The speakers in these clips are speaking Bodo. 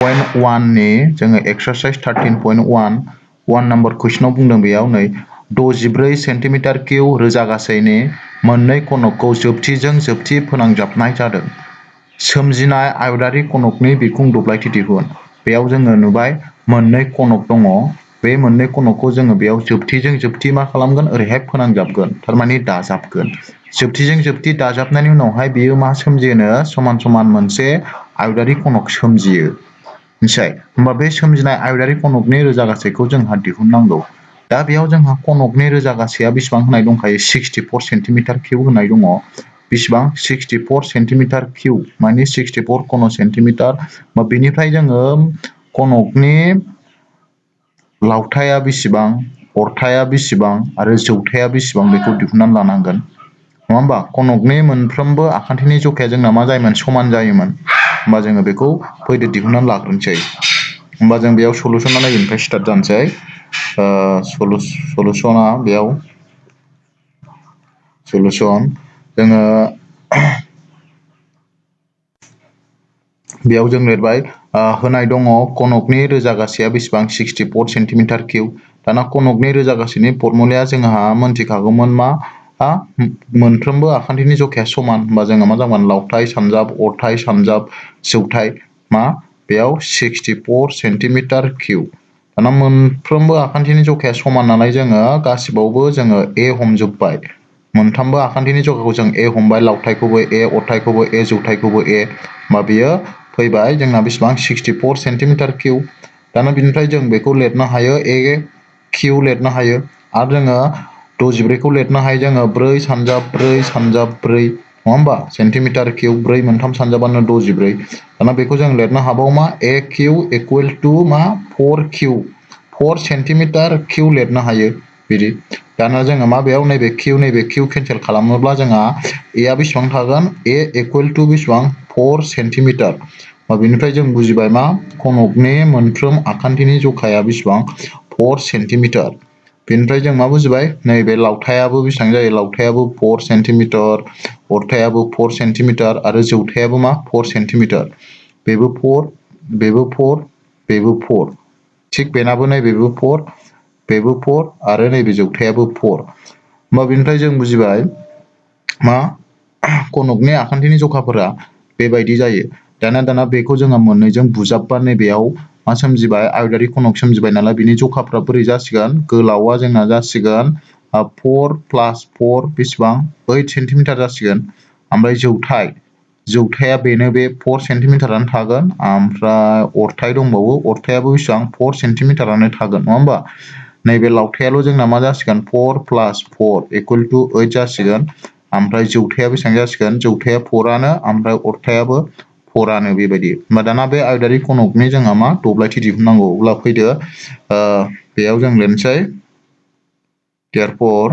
13.1 नि जोङो एक्सारसाइज 13.1 नम्बर कुइसनाव बुंदों बेयाव नै 64 सेन्टिमिटार किउब रोजागासैनि मोननै खनकखौ जोबथिजों जोबथि फोनांजाबनाय जादों। सोमजिनाय आयतारि खनकनि बिखुं दब्लायथि दिहुन। बेयाव जोङो नुबाय मोननै खनक दङ। बे मोननै खनकखौ जोङो बेयाव जोबथिजों जोबथि मा खालामगोन ओरैहाय फोनांजाबगोन थारमाने दाजाबगोन। जोबथिजों जोबथि दाजाबनायनि उनावहाय बेयो मा सोमजियोनो समान समान मोनसे आयतारि खनक सोमजियो। मिथिबाय? होमबा बे सोमजिनाय आयतारि खनकनि रोजागासैखौ जोंहा दिहुननांगौ। दा बेयाव जोंहा खनकनि रोजागासैया बेसेबां होनाय दंखायो 64 सेन्टिमिटार किउब होनाय दङ। बेसेबां 64 सेन्टिमिटार किउब माने 64 घन सेन्टिमिटार। बेनिफ्राय जोङो खनकनि लावथाया बेसेबां, अरथाया बेसेबां आरो जौथाया बेसेबां बेखौ दिहुननानै लानांगोन। नङा होमबा? खनकनि मोनफ्रोमबो आखान्थिनि जखाया जोंना मा जायोमोन समान जायोमोन। होमबा जोङो बेखौ फैदो दिहुननानै लाग्रोनोसै। होमबा जों बेयाव सलुसना नायगिरनिफ्राय स्टार्ट जानोसै। सलुसना बेयाव सलुसन जोङो बेयाव जों लिरबाय होनाय दङ खनकनि रोजागासैया बेसेबां 64 सेन्टिमिटार किउब। दाना खनकनि रोजागासैनि फर्मुलाया जोंहा मोनथिखागौमोन मा मोनफ्रोमबो आखान्थिनि जखाया समान। होमबा जोङो मा जागोन लावथाइ सानजाब अरथाइ सानजाब जौथाइ मा बेयाव 64 सेन्टिमिटार किउब। दाना मोनफ्रोमबो आखान्थिनि जखाया समान नालाय जोङो गासिबावबो जोङो ए हमजोब्बाय। मोनथामबो आखान्थिनि जखाखौ जों ए हमबाय लावथाइखौबो ए अरथाइखौबो ए जौथाइखौबो ए। होमबा बेयो फैबाय जोंना बेसेबां 64 सेन्टिमिटार किउब। दाना बिनिफ्राय जों बेखौ लिरनो हायो ए किउब लिरनो हायो आरो जोङो 64 खौ लिरनो हायो जोङो 4 सानजाब 4 सानजाब 4 नङा होमबा सेन्टिमिटार किउब 4 मोनथाम सानजाबानो 64। दाना बेखौ जों लिरनो हाबावो मा ए किउब इकुवेल टु मा 4 किउब 4 सेन्टिमिटार किउब लिरनो हायो बिदि। दाना जोङो मा बेयाव नैबे किउब केन्सेल खालामोब्ला जोंहा एआ बेसेबां थागोन ए इकुवेल टु बेसेबां 4 सेन्टिमिटार। बेनिफ्राय जों बुजिबाय मा खनकनि मोनफ्रोम आखान्थिनि जखाया बेसेबां 4 सेन्टिमिटार। बेनिफ्राय जों मा बुजिबाय नैबे लावथायाबो बेसेबां जायो लावथायाबो 4 सेन्टिमिटार अरथायाबो 4 सेन्टिमिटार आरो जौथायाबो मा 4 सेन्टिमिटार। बेबो 4 बेबो 4 बेबो 4 थिग बेनाबो नैबेबो 4 बेबो 4 आरो नैबे जौथायाबो 4। होमबा बेनिफ्राय जों बुजिबाय मा खनकनि आखान्थिनि जखाफोरा बेबायदि जायो। दाना बेखौ जोङो मोननैजों बुजाबबा नैबेयाव मा सोमजिबाय आयतारि खनक सोमजिबाय नालाय बिनि जखाफ्रा बोरै जासिगोन गोलावा जोंना जासिगोन 4 + 4 बेसेबां 8 सेन्टिमिटार जासिगोन। ओमफ्राय जौथाया बेनो बे 4 सेन्टिमिटारानो थागोन। ओमफ्राय अरथाय दंबावो अरथायाबो बेसेबां 4 सेन्टिमिटारानो थागोन नङा होमबा। नैबे लावथायाल' जोंना मा जासिगोन 4 + 4 इकुवेल टु 8 जासिगोन। ओमफ्राय जौथाया बेसेबां जासिगोन जौथाया 4आनो ओमफ्राय अरथायाबो 4आनो बेबायदि। होमबा दाना बे आयतारि खनकनि जोंहा मा दब्लायथि दिहुननांगौ। अब्ला फैदो बेयाव जों लिरनोसै therefore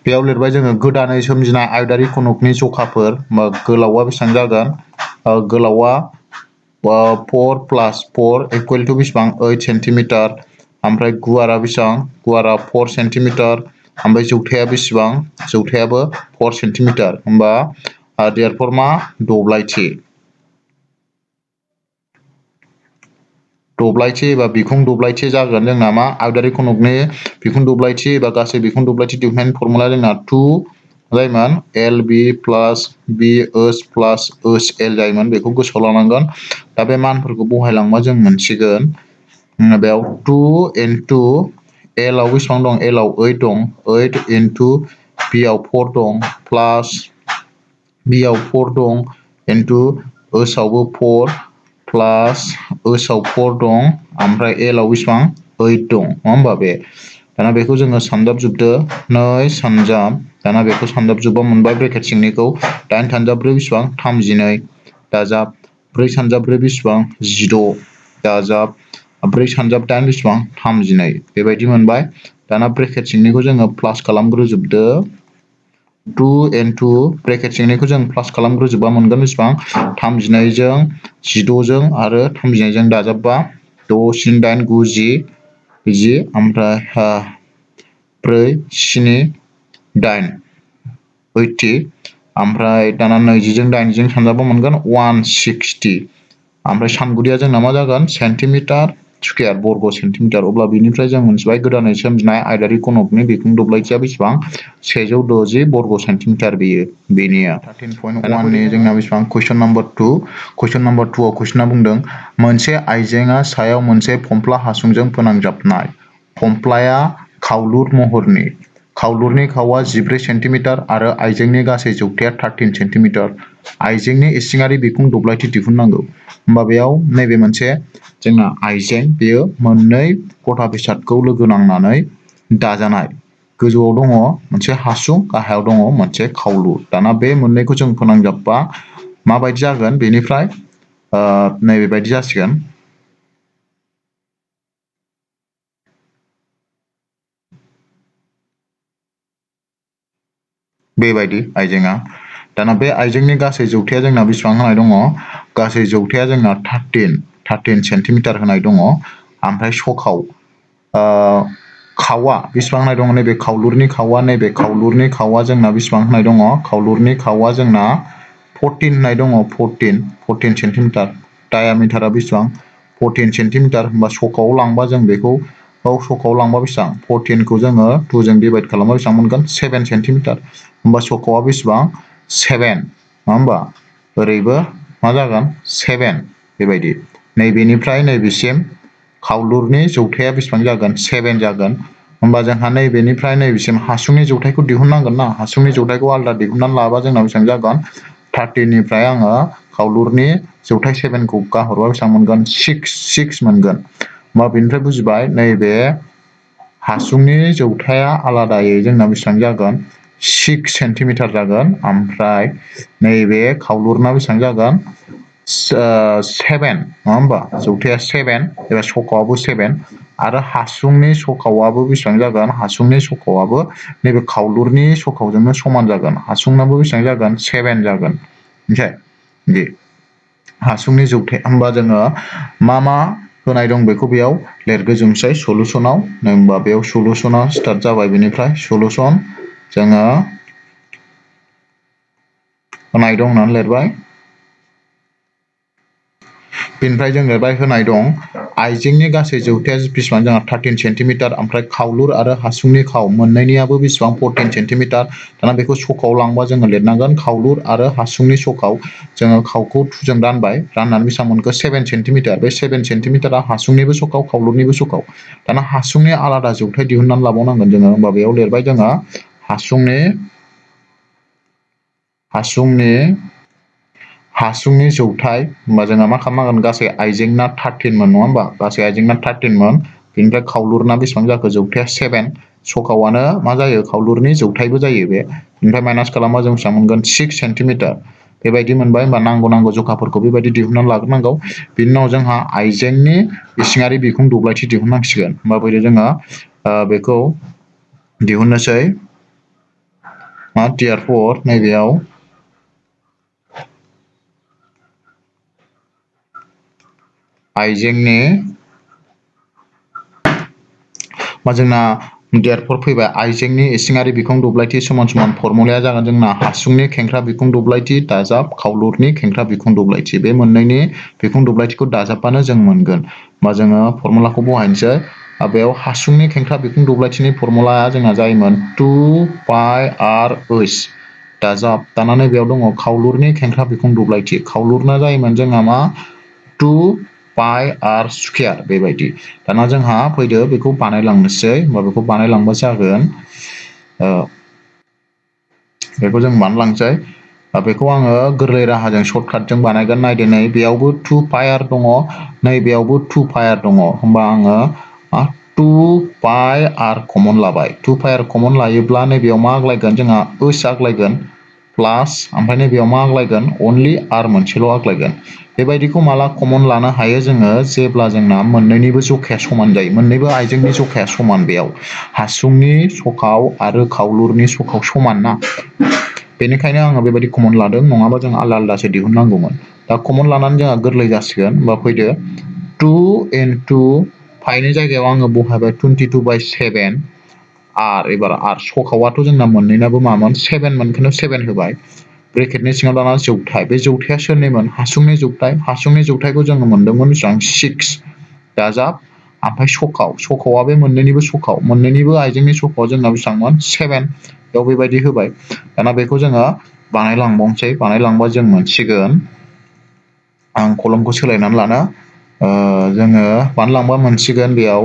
बेयाव लिरबाय जोङो गोदानै सोमजिनाय आयतारि खनकनि जखाफोर गोलावा बेसेबां जागोन गोलावा 4 + 4 इकुवेल टु बेसेबां 8 सेन्टिमिटार। ओमफ्राय गुवारा बेसेबां गुवारा 4 सेन्टिमिटार ओमफ्राय जौथाया बेसेबां जौथायाबो 4 सेन्टिमिटार। होमबा therefore मा दब्लायथि एबा बिखुं दब्लायथि जागोन जोंना मा आयतारि खनकनि बिखुं दब्लायथि एबा गासै बिखुं दब्लायथि दिहुननायनि फर्मुला जोंना 2 जायोमोन LB + BH + HL जायोमोन बेखौ गोसोआव लानांगोन। दा बे मानफोरखौ बहायलांबा जों मोनसिगोन बेयाव 2 into L आव बेसेबां दं L आव 8 दं 8 into B आव 4 दं प्लास B आव 4 दं into H आवबो 4 प्लास H आव 4 दं ओमफ्राय L आव बेसेबां 8 दं नङा होमबा बे। दाना बेखौ जोङो सानजाबजोबदो 2 सानजाब दाना बेखौ सानजाबजोबबा मोनबाय ब्रेकेट सिंनिखौ 8 सानजाब 4 बेसेबां 32 दाजाब 4 सानजाब 4 बेसेबां 16 दाजाब 4 सानजाब 8 बेसेबां 32 बेबायदि मोनबाय। दाना ब्रेकेट सिंनिखौ जोङो प्लास खालामग्रोजोबदो 2 into ब्रेकेट सिंनिखौ जों प्लास खालामग्रोजोबबा मोनगोन बेसेबां 32 जों 16 जों आरो 32 जों दाजाबबा 6 × 8 9 10 ओमफ्राय 4 7 8 80 ओमफ्राय दाना 20 जों 8 जों सानजाबा मोनगोन 160 ओमफ्राय सानगुदिया जोंना मा जागोन सेन्टिमिटार स्कुवेर बर्ग सेन्टिमिटार। अब्ला बिनिफ्राय जों मोनथिबाय गोदानै सोमजिनाय आयदारि कनकनि बिखुं दब्लायथिया बेसेबां 160 बर्ग सेन्टिमिटार बेनिया 13.1 नि जोंना बेसेबां कुइसन नाम्बार 2 कुइसन नाम्बार 2 आव कुइसना बुंदों मोनसे आइजेंआ सायाव मोनसे फमफ्ला हासुंजों फोनांजाबनाय फमफ्लाया खावलुरनि खावआ 14 सेन्टिमिटार आरो आइजेंनि गासै जौथाया 13 सेन्टिमिटार। आइजेंनि इसिङारि बिखुं दब्लायथि दिहुननांगौ। होमबा बेयाव नैबे मोनसे जोंना आइजें बेयो मोननै गथा बेसादखौ लोगो नांनानै दाजानाय। गोजौआव दङ मोनसे हासुं, गाहायाव दङ मोनसे खावलुर। दाना बे मोननैखौ जों फोनांजाबबा माबायदि जागोन बेनिफ्राय नैबेबायदि जासिगोन। बेबायदि आइजेंआ। दाना बे आइजेंनि गासै जौथाया जोंना बेसेबां होनाय दङ? गासै जौथाया जोंना 13 सेन्टिमिटार होनाय दङ। ओमफ्राय सखाव खावा बेसेबां होनाय दङ? नैबे खावलुरनि खावा जोंना बेसेबां होनाय दङ? खावलुरनि खावा जोंना 14 होनाय दङ। 14 सेन्टिमिटार। डायामिटारा बेसेबां? 14 सेन्टिमिटार। होमबा सखाव लांबा जों बेखौ सखाव लांबा बेसेबां? 14 खौ जोङो 2 जों डिभाइड खालामबा बेसेबां मोनगोन? 7 सेन्टिमिटार। होमबा सखावा बेसेबां? 7 नङा होमबा? ओरैबो मा जागोन? 7 बेबायदि। नैबेनिफ्राय नैबेसिम खावलुरनि जौथाया बेसेबां जागोन? 7 जागोन। होमबा जोंहा नैबेनिफ्राय नैबेसिम हासुंनि जौथायखौ दिहुननांगोन ना। हासुंनि जौथायखौ आलादा दिहुननानै लाबा जोंना बेसेबां जागोन? 30 निफ्राय आङो खावलुरनि जौथाय 7 खौ गाहरबा बेसेबां मोनगोन? 6 मोनगोन। होमबा बेनिफ्राय बुजिबाय नैबे हासुंनि जौथाया आलादायै जोंना बेसेबां जागोन? 6 सेन्टिमिटार जागोन। ओमफ्राय नैबे खावलुरना बेसेबां जागोन? 7 नङा होमबा? जौथाया 7 एबा सखावाबो 7 आरो हासुंनि सखावाबो बेसेबां जागोन? हासुंनि सखावाबो नैबे खावलुरनि सखावजोंनो समान जागोन। हासुंनाबो बेसेबां जागोन? 7 जागोन। मिथिबाय? दे हासुंनि जौथाय होमबा जोङो मा होनाय दं बेखौ बेयाव लिरगोजोबनोसै सलुसनाव। होमबा बेयाव सलुसना स्टार्ट जाबाय। बेनिफ्राय सलुसन जोङो होनाय दं होननानै लिरबाय। बेनिफ्राय जों लिरबाय होनाय दं आइजेंनि गासै जौथाया बेसेबां? जोंहा 13 सेन्टिमिटार। ओमफ्राय खावलुर आरो हासुंनि खाव मोननैनियाबो बेसेबां? 14 सेन्टिमिटार। दाना बेखौ सखाव लांबा जोङो लिरनांगोन खावलुर आरो हासुंनि सखाव। जोङो खावखौ 2 जों रानबाय। राननानै बेसेबां मोनखो? 7 सेन्टिमिटार। बे 7 सेन्टिमिटारा हासुंनिबो सखाव खावलुरनिबो सखाव। दाना हासुंनि आलादा जौथाय दिहुननानै लाबावनांगोन जोङो। होमबा बेयाव लिरबाय जोङो हासुंनि जौथाय। होमबा जोंहा मा खालामनांगोन? गासै आइजेंना 13 मोन नङा होमबा? गासै आइजेंना 13 मोन। बेनिफ्राय खावलुरना बेसेबां जाखो? जौथाया 7। सखावानो मा जायो? खावलुरनि जौथायबो जायो बे। बेनिफ्राय माइनास खालामबा जों बेसेबां मोनगोन? 6 सेन्टिमिटार। बेबायदि मोनबाय। होमबा नांगौ जखाफोरखौ बेबायदि दिहुननानै लाग्रोनांगौ। बिनि उनाव जोंहा आइजेंनि इसिङारि बिखुं दब्लायथि दिहुननांसिगोन। होमबा फैदो जोङो बेखौ दिहुननोसै। टियार 4 नैबेयाव आइजेंनि जोंना देरफोर फैबाय। आइजेंनि इसिङारि बिखुं दब्लायथि समान समान फर्मुलाया जागोन जोंना हासुंनि खेंख्रा बिखुं दब्लायथि दाजाब खावलुरनि खेंख्रा बिखुं दब्लायथि। बे मोननैनि बिखुं दब्लायथिखौ दाजाबबानो जों मोनगोन। होमबा जोङो फर्मुलाखौ बहायनोसै। बेयाव हासुंनि खेंख्रा बिखुं दब्लायथिनि फर्मुलाया जोंना जायोमोन 2πr/h दाजाब। दाना नैबेयाव दङ खावलुरनि खेंख्रा बिखुं दब्लायथि। खावलुरना जायोमोन जोंना मा? 2πr²। बेबायदि। दाना जोंहा फैदो बेखौ बानायलांनोसै। होमबा बेखौ बानायलांबा जागोन बेखौ जों बानायलांसै। बेखौ आङो गोरलै राहाजों सर्टकाटजों बानायगोन। नायदो नै बेयावबो 2πr दङ। नैबेयावबो 2πr दङ। होमबा आङो 2πr कमन लाबाय। 2πr कमन लायोब्ला नैबेयाव मा आग्लायगोन? जोंहा h आग्लायगोन प्लास ओमफ्राय नैबेयाव मा आग्लायगोन? अनलि r मोनसेल' आग्लायगोन। बेबायदिखौ माला कमन लानो हायो जोङो? जेब्ला जोंना मोननैनिबो जखाया समान जायो। मोननैबो आइजेंनि जखाया समान। बेयाव हासुंनि सखाव आरो खावलुरनि सखाव समान ना। बेनिखायनो आङो बेबायदि कमन लादों। नङाबा जों आलदा आलदासो दिहुननांगौमोन। दा कमन लानानै जोंहा गोरलै जासिगोन। होमबा फैदो 2 × पाइनि जायगायाव आङो बहायबाय 22/7 r। एबार r सखावाथ' जोंना मोननैनाबो मामोन? 7 मोनखौनो 7 होबाय। ब्रेकेटनि सिङाव दाना जौथाय बे जौथाया सोरनिमोन हासुंनि जौथायखौ जोङो मोनदोंमोन बेसेबां 6 दाजाब ओमफ्राय सखावा बे मोननैनिबो आइजेंनि सखाव जोंना बेसेबांमोन 7 बेयाव बेबायदि होबाय दाना बेखौ जोङो बानायलांबा जों मोनसिगोन आं कलमखौ सोलायनानै लानो जोङो बानायलांबा मोनसिगोन बेयाव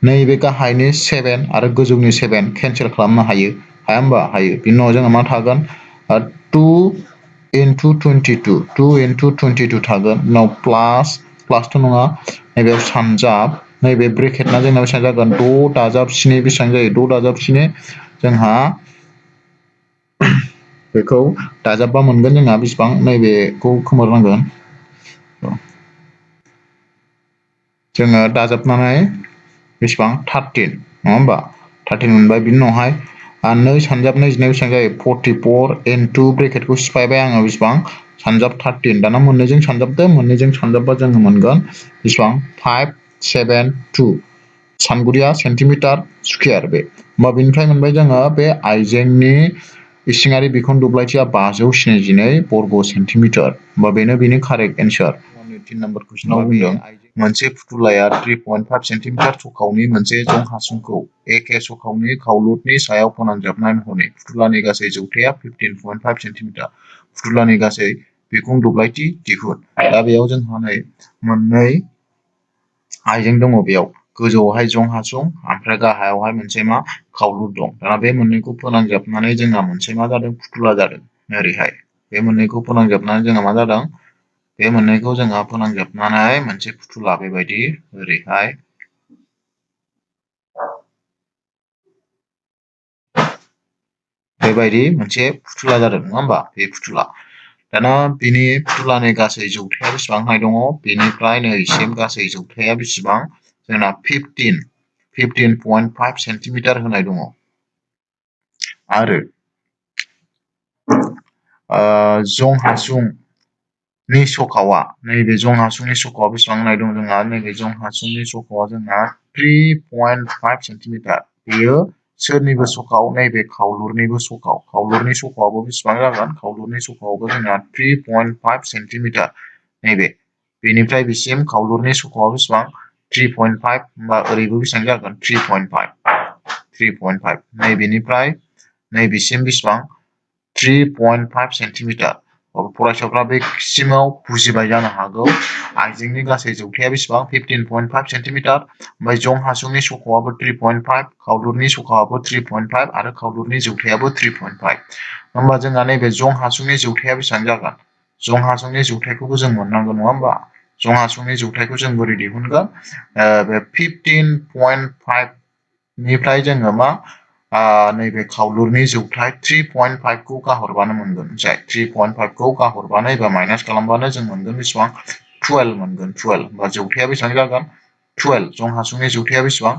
नैबे गाहायनि 7 आरो गोजौनि 7 केनसेल खालामनो हायो होमबा हायो बिनि उनाव जोङो मा थागोन 2 into 22 थागोन उनाव प्लासथ' नङा नैबेयाव सानजाब नैबे ब्रेकेटना जोंना बेसेबां जागोन 6 दाजाब 7 बेसेबां जायो 6 दाजाब 7 जोंहा बेखौ दाजाबबा मोनगोन जोंहा बेसेबां नैबेखौ खोमोरनांगोन जोङो दाजाबनानै बेसेबां 13 नङा होमबा 13 मोनबाय बिनि उनावहाय 2 सानजाब 22 बेसेबां जायो 44 into ब्रेकेटखौ सिफायबाय आङो बेसेबां सानजाब 13 दाना मोननैजों सानजाबबा जोङो मोनगोन बेसेबां 572 सानगुरिया सेन्टिमिटार स्कुवेर बे होमबा बेनिफ्राय मोनबाय जोङो बे आइजेंनि इसिङारि बिखुं दब्लायथिया 592 बर्ग सेन्टिमिटार होमबा बेनो बेनि कारेक्ट एन्सार 3 नाम्बार कुइसनाव बुंदों मोनसे फुथुलाया 3.5 सेन्टिमिटार सखावनि मोनसे जं हासुंखौ एखे सखावनि खावलुरनि सायाव फोनांजाबनाय महरै फुथुलानि गासै जौथाया 15.5 सेन्टिमिटार फुथुलानि गासै बिखुं दब्लायथि दिहुन दा बेयाव जोंहा नै मोननै आइजें दङ बेयाव गोजौआवहाय जं हासुं ओमफ्राय गाहायावहाय मोनसे मा खावलुर दं दाना बे मोननैखौ फोनांजाबनानै जोंहा मोनसे मा जादों फुथुला जादों ओरैहाय बे मोननैखौ फोनांजाबनानै जोंहा मा जादों बे मोननैखौ जोंहा फोनांजाबनानै मोनसे फुथुला बेबायदि ओरैहाय बेबायदि मोनसे फुथुला जादों नङा होमबा बे फुथुला दाना बिनि फुथुलानि गासै जौथाया बेसेबां होनाय दङ बेनिफ्राय नैसिम गासै जौथाया बेसेबां जोंना 15.5 सेन्टिमिटार होनाय दङ आरो जं हासुंनि सखावा नैबे जं हासुंनि सखावा बेसेबां होनाय दं जोंहा नैबे जं हासुंनि सखावा जोंहा 3.5 सेन्टिमिटार बेयो सोरनिबो सखाव नैबे खावलुरनिबो खावलुरनि सखावाबो बेसेबां जागोन खावलुरनि सखावाबो जोंहा 3.5 सेन्टिमिटार नैबे बेनिफ्राय बिसिम खावलुरनि सखावा बेसेबां 3.5 होमबा ओरैबो बेसेबां जागोन 3.5 नैबेनिफ्राय नैबेसिम बेसेबां 3.5 सेन्टिमिटार फरायसाफ्रा बेसिमाव बुजिबाय जानो हागौ आइजेंनि गासै जौथाया बेसेबां 15.5 सेन्टिमिटार ओमफ्राय जं हासुंनि सखावाबो 3.5 खावलुरनि सखावाबो 3.5 आरो खावलुरनि जौथायाबो 3.5 होमबा जोंहा नैबे जं हासुंनि जौथाया बेसेबां जागोन जं हासुंनि जौथायखौबो जों मोननांगोन नङा होमबा जं हासुंनि जौथायखौ जों बोरै दिहुनगोन बे 15.5 निफ्राय जोङो मा नैबे खावलुरनि जौथाय 3.5 खौ गाहरबानो मोनगोन 3.5 खौ गाहरबानो एबा माइनास खालामबानो जों मोनगोन बेसेबां 12 मोनगोन 12 होमबा जौथाया बेसेबां जागोन 12 जं हासुंनि जौथाया बेसेबां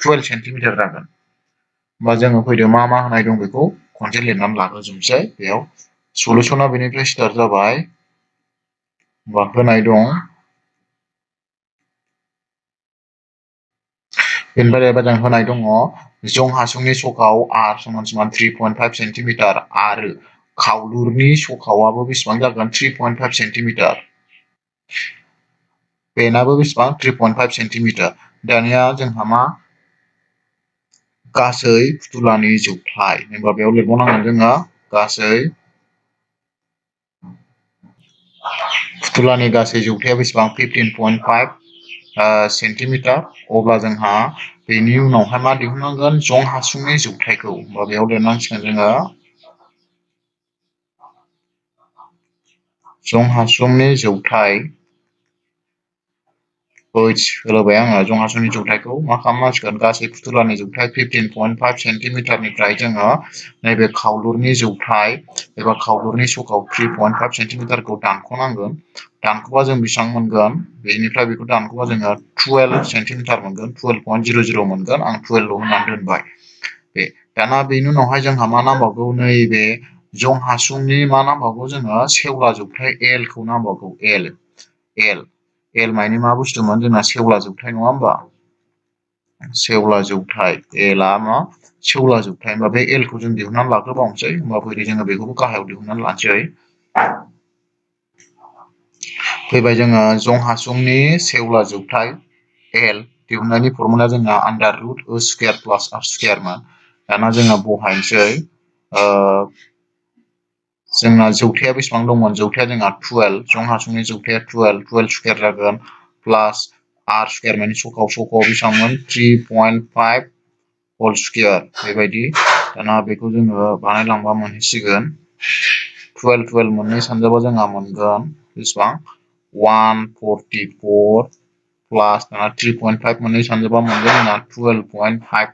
12 सेन्टिमिटार जागोन होमबा जोङो फैदो मा होनाय दं बेखौ खनसे लिरनानै लाग्रोजोबनोसै बेयाव सलुसना बेनिफ्राय स्टार्ट जाबाय होमबा होनाय दं बेनिफ्राय एबा जों होनाय दङ जं हासुंनि सखाव R = 3.5 सेन्टिमिटार आरो खावलुरनि सखावाबो बेसेबां जागोन 3.5 सेन्टिमिटार बेनाबो बेसेबां 3.5 सेन्टिमिटार दानिया जोंहा मा गासै फुथुलानि जौथाय होनबा बेयाव लिरबावनांगोन जोङो गासै फुथुलानि गासै जौथाया बेसेबां 15.5 सेन्टिमिटार अब्ला जोंहा बेनि उनावहाय मा दिहुननांगोन जं हासुंनि जौथायखौ होमबा बेयाव लिरनांसिगोन जोङो जं हासुंनि जौथाय होबाय आङो जं हासुंनि जौथायखौ मा खालामनांसिगोन गासै फुथुलानि जौथाय 15.5 सेन्टिमिटारनिफ्राय जोङो नैबे खावलुरनि जौथाय एबा खावलुरनि सखाव 3.5 सेन्टिमिटारखौ दानख'नांगोन दानख'बा जों बेसेबां मोनगोन बेनिफ्राय बेखौ दानख'बा जोङो 12 सेन्टिमिटार मोनगोन 12.00 मोनगोन आं 12 होननानै दोनबाय बे दाना बेनि उनावहाय जोंहा मा नांबावगौ नैबे जं हासुंनि मा नांबावगौ जोङो सेवला जौथाय L खौ नांबावगौ L माने मा बुस्थुमोन जोंना सेवला जौथाय नङा होमबा सेवला जौथाय एलआ मा सेवला जौथाय होमबा बे एलखौ जों दिहुननानै लाग्रोबावनोसै होमबा फैदो जोङो बेखौबो गाहायाव दिहुननानै लानोसै फैबाय जोङो जं हासुंनि सेवला जौथाय एल दिहुननायनि फर्मुला जोंना आन्डार रुट ओ स्कुयार प्लास आर स्कुयारमोन दाना जोङो बहायनोसै जोंना जौथाया बेसेबां दंमोन जौथाया जोंहा 12 जं हासुंनि जौथाया 12 स्कुयार जागोन प्लास आर स्कुयार माने सकाव बेसेबांमोन 3.5 होल स्कुयार बेबायदि दाना बेखौ जोङो बानायलांबा मोनहैसिगोन 12 मोननै सानजाबा जोंहा मोनगोन बेसेबां 144 प्लास दाना 3.5 मोननै सानजाबा मोनगोन जोंहा 12.25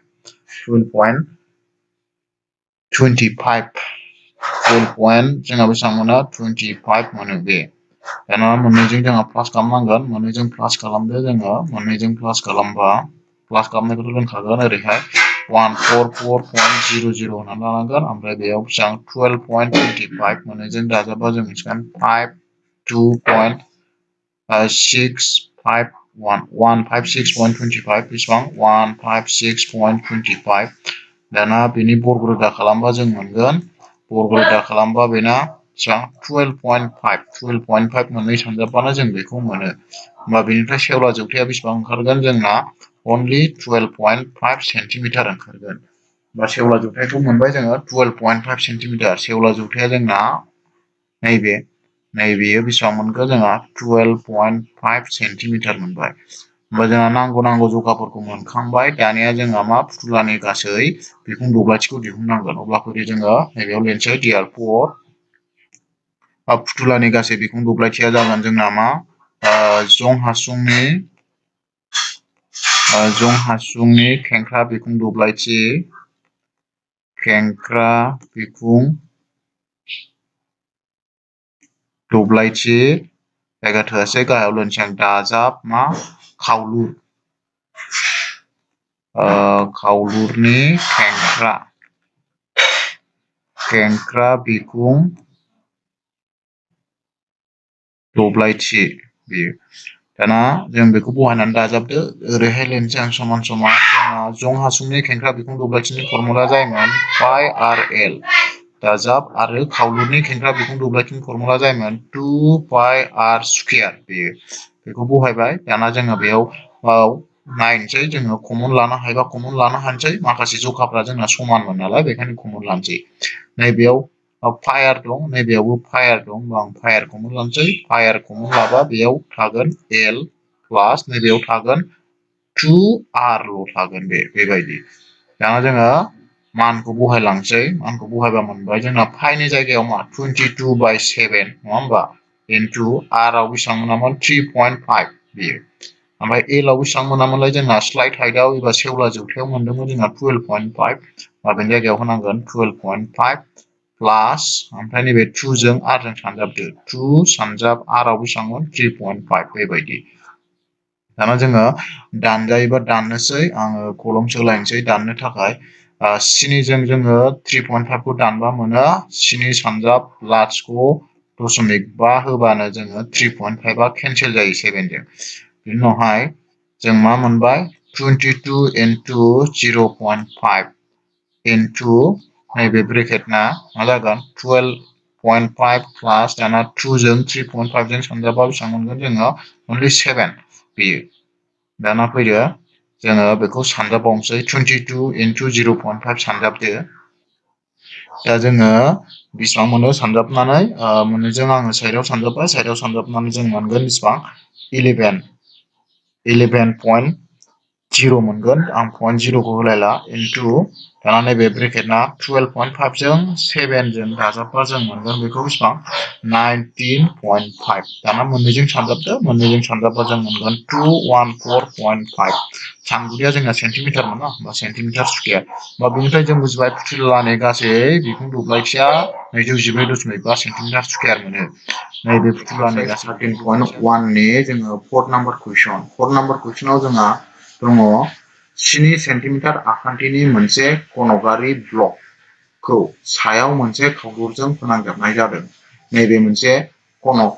जोंहा बेसेबां मोनो 25 मोनो बे दाना मोननैजों जोंहा प्लास खालामनांगोन मोननैजों प्लास खालामदो जोङो मोननैजों प्लास खालामबा प्लास खालामनायखौथ' रोंखागोन ओरैहाय 144.00 होननानै लानांगोन ओमफ्राय बेयाव बेसेबां 12.25 मोननैजों दाजाबा जों मिथिगोन 156.25 बेसेबां 156.25 दाना बेनि बर्ग रोदा खालामबा जों मोनगोन बर्ग रोदा खालामबा बेना बेसेबां 12.5 मोननै सानजाबबानो जों बेखौ मोनो होमबा बेनिफ्राय सेवला जौथाया बेसेबां ओंखारगोन जोंना only 12.5 सेन्टिमिटार ओंखारगोन होमबा सेवला जौथायखौ मोनबाय जोङो 12.5 सेन्टिमिटार सेवला जौथाया जोंना नैबेयो बेसेबां मोनखो जोंहा 12.5 सेन्टिमिटार मोनबाय होमबा जोंहा नांगौ जखाफोरखौ मोनखांबाय दानिया जोंहा मा फुथुलानि गासै बिखुं दब्लायथिखौ दिहुननांगोन अब्ला फैदो जोङो नैबेयाव लिरनोसै therefore फुथुलानि गासै बिखुं दब्लायथिया जागोन जोंना मा जं हासुंनि खेंख्रा बिखुं दब्लायथि जायगा थोजासे गाहायाव लिरनोसै आं दाजाब मा खावलुरनि खेंख्रा बिखुं दब्लायथि बेयो दाना जों बेखौ बहायनानै दाजाबदो ओरैहाय लिरनोसै आं समान समान जोंहा जं हासुंनि खेंख्रा बिखुं दब्लायथिनि फर्मुला जायोमोन पाइ आर एल दाजाब आरो खावलुरनि खेंख्रा बिखुं दब्लायथिनि फर्मुला जायोमोन 2 पाइ आर स्कुयार बेखौ बहायबाय दाना जोङो बेयाव नायनोसै जोङो कमन लानो हायोबा कमन लानो हानोसै माखासे जखाफ्रा जोंना समानमोन नालाय बेखायनो कमन लानोसै नैबेयाव पाइ आर दं नैबेयावबो पाइ आर दं होमबा आं पाइ आर कमन लानोसै पाइ आर कमन लाबा बेयाव थागोन एल प्लास नैबेयाव थागोन 2rल' थागोन बेबायदि दाना जोङो मानखौ बहायलांसै मानखौ बहायबा मोनबाय जोंना पाइनि जायगायाव मा 22/7 नङा होमबा इनटु आरआव बेसेबां मोनामोन 3.5 बेयो ओमफ्राय एलआव बेसेबां मोनामोनलाय जोंना स्लाइड हाइटआव एबा सेवला जौथायाव मोनदोंमोन जोंना 12.5 माबेनि जायगायाव होनांगोन 12.5 प्लास ओमफ्राय नैबे 2 जों आरजों सानजाबदो 2 सानजाब आरआव बेसेबांमोन 3.5 बेबायदि दाना जोङो दानजायोबा दाननोसै आङो कलम सोलायनोसै दाननो थाखाय 7जों जोङो 3.5 खौ दानबा मोनो 7 सानजाब .5 होबानो जोङो 3.5 आ केनसेल जायो 7 जों बिनि उनावहाय जों मा मोनबाय 22 into 0.5 into नैबे ब्रेकेटना मा जागोन 12.5 प्लास दाना 2 जों 3.5 जों सानजाबा बेसेबां मोनगोन जोङो only 7 बेयो दाना फैदो जोङो बेखौ सानजाबावनोसै 22 into 0.5 सानजाबदो दा जोङो बेसेबां मोनो सानजाबनानै मोननैजों आङो साइडआव सानजाबबाय साइडआव सानजाबनानै जों मोनगोन बेसेबां 11.0 मोनगोन आं 0.0 खौ होलायला इनटु दाना नैबे ब्रेकेटना 12.5 जों 7 जों दाजाबबा जों मोनगोन बेखौ बेसेबां 19.5 दाना मोननैजों सानजाबदो मोननैजों सानजाबबा जों मोनगोन 214.5 सानगुदिया जोंना सेन्टिमिटार मोन ना सेन्टिमिटार स्कुयार होमबा बेनिफ्राय जों बुजिबाय फुथुलानि गासै बिखुं दब्लायथिया 214.5 सेन्टिमिटार स्कुयार मोनो नैबे फुथुलानि 13.1 नि जोङो 4 नाम्बार कुइसनाव जोंहा दङ 7 सेन्टिमिटार आखान्थिनि मोनसे कनकारि ब्लकखौ सायाव मोनसे खावलुरजों फोनांजाबनाय जादों नैबे मोनसे कनक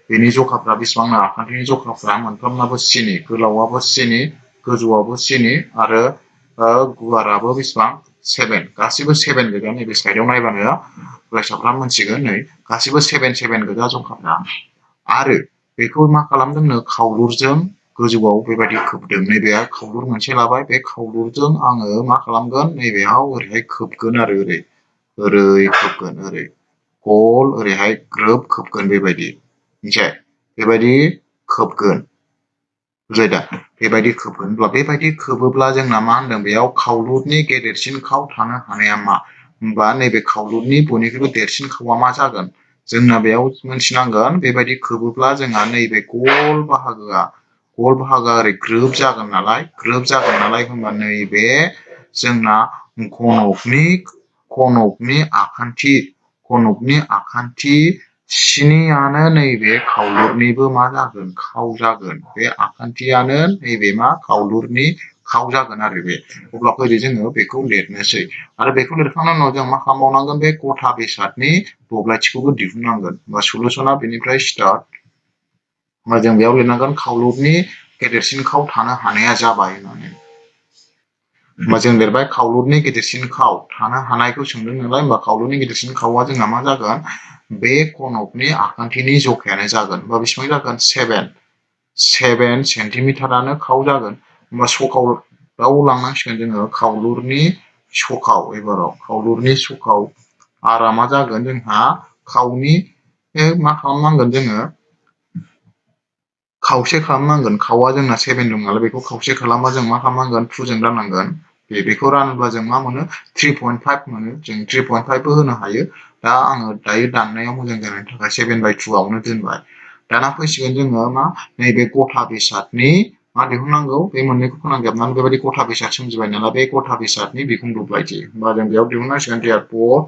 बेनि जखाफ्रा बेसेबां आखान्थिनि जखाफ्रा मोनफ्रोमनाबो 7 गोलावाबो 7 गोजौआवबो सिनि आरो गुवाराबो बेसेबां 7 गासिबो 7 गोजा नैबे साइडआव नायबानो फरायसाफ्रा मोनसिगोन नै गासिबो 7 गोजा जखाफ्रा आरो बेखौ मा खालामदोंनो खावलुरजों गोजौआव बेबायदि खोबदों नैबे खावलुर मोनसे लाबाय बे खावलुरजों आङो मा खालामगोन नैबेयाव ओरैहाय खोबगोन आरो ओरै खोबगोन ओरै गल ओरैहाय ग्रोब खोबगोन बेबायदि मिथिबाय बेबायदि खोबगोन बुजिबाय दा बेबायदि खोबगोन बेबायदि खोबोब्ला जोंना मा होनदों बेयाव खावलुरनि गेदेरसिन खाव थानो हानाया मा होमबा नैबे खावलुरनि बयनिख्रुइबो देरसिन खावआ मा जागोन जोंना बेयाव मोनथिनांगोन बेबायदि खोबोब्ला जोंहा नैबे गल बाहागोआ ओरै ग्रोब जागोन नालाय होनबा नैबे जोंना खनकनि आखान्थि स्नियानो नैबे खावलुरनिबो मा जागोन खाव जागोन बे आखान्थियानो नैबे मा खावलुरनि खाव जागोन आरो बे अब्ला फैदो जोङो बेखौ लिरनोसै आरो बेखौ लिरखांनायनि उनाव जों मा खालामबावनांगोन बे गथा बेसादनि दब्लायथिखौबो दिहुननांगोन बा सलुसना बेनिफ्राय स्टार्ट होमबा जों बेयाव लिरनांगोन खावलुरनि गेदेरसिन खाव थानो हानाया जाबाय होननानै होमबा जों लिरबाय खावलुरनि गेदेरसिन खाव थानो हानायखौ सोंदों नालाय होमबा खावलुरनि गेदेरसिन खावआ जोंना मा जागोन बे खनकनि आखान्थिनि जखायानो जागोन होमबा बेसेबां जागोन 7 सेन्टिमिटारानो खाव जागोन होमबा सखावआव लांनांसिगोन जोङो खावलुरनि सखाव एबाराव खावलुरनि सखाव आरा मा जागोन जोंहा खावनि मा खालामनांगोन जोङो खावसे खालामनांगोन खावआ जोंना 7 दं नालाय बेखौ खावसे खालामबा जों मा खालामनांगोन 2 जों राननांगोन बेखौ रानोब्ला जों मा मोनो 3.5 मोनो जों 3.5 बो होनो हायो दा आङो दायो दाननायाव मोजां जानायनि थाखाय 7/2 आवनो दोनबाय दाना फैसिगोन जोङो मा नैबे गथा बेसादनि मा दिहुननांगौ बे मोननैखौ फोनांजाबनानै बेबायदि गथा बेसाद सोमजिबाय नालाय बे गथा बेसादनि बिखुं दब्लायथि होमबा जों बेयाव दिहुननांसिगोन therefore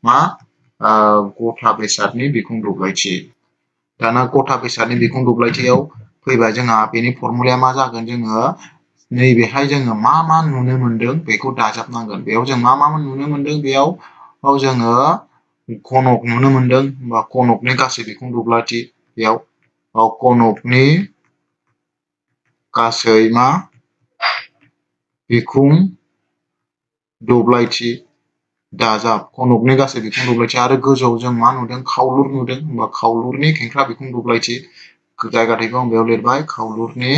मा गथा बेसादनि बिखुं दब्लायथि दाना गथा बेसादनि बिखुं दब्लायथियाव फैबाय जोंहा बेनि फर्मुलाया मा जागोन जोङो नैबेहाय जोङो मा नुनो मोनदों बेखौ दाजाबनांगोन बेयाव जों मा नुनो मोनदों बेयाव जोङो खनक नुनो मोनदों होमबा खनकनि गासै बिखुं दब्लायथि बेयाव खनकनि गासै मा बिखुं दब्लायथि दाजाब खनकनि गासै बिखुं दब्लायथि आरो गोजौआव जों मा नुदों खावलुर नुदों होमबा खावलुरनि खेंख्रा बिखुं दब्लायथि जायगा थाइखौ आं बेयाव लिरबाय खावलुरनि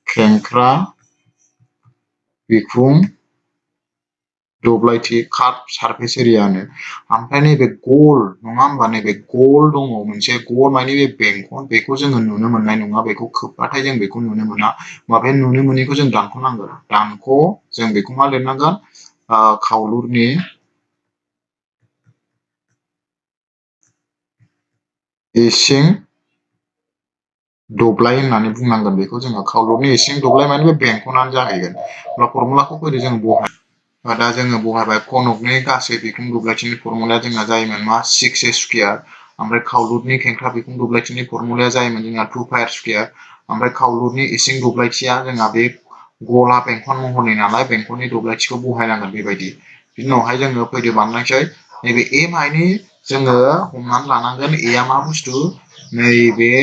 खेंख्रा बिखुं दब्लायथि काट सारफेस एरियानो ओमफ्राय नैबे गल नङा होमबा नैबे गल दङ मोनसे गल माने बे बेंखन बेखौ जोङो नुनो मोननाय नङा बेखौ खोबबाथाय जों बेखौ नुनो मोना बे नुनो मोनैखौ जों दानख'नांगोन जों बेखौ मा लिरनांगोन खावलुरनि इसिं दब्लाय होननानै बुंनांगोन बेखौ जोङो खावलुरनि इसिं दब्लाय माने बे बेंखनानो जाहैगोन अब्ला फर्मुलाखौ फैदो जों दा जोङो बहायबाय खनकनि गासै बिखुं दब्लायथिनि फर्मुलाया जोंना जायोमोन मा 6a स्कुयार ओमफ्राय खावलुरनि खेंख्रा बिखुं दब्लायथिनि फर्मुलाया जायोमोन जोंना 2πr स्कुयार ओमफ्राय खावलुरनि इसिं दब्लायथिया जोंहा बे गला बेंखन महरनि नालाय बेंखननि दब्लायथिखौ बहायनांगोन बेबायदि बिनि उनावहाय जोङो फैदो बानायनोसै नैबे a माइनि जोङो हमनानै लानांगोन a मा बुस्थु नैबे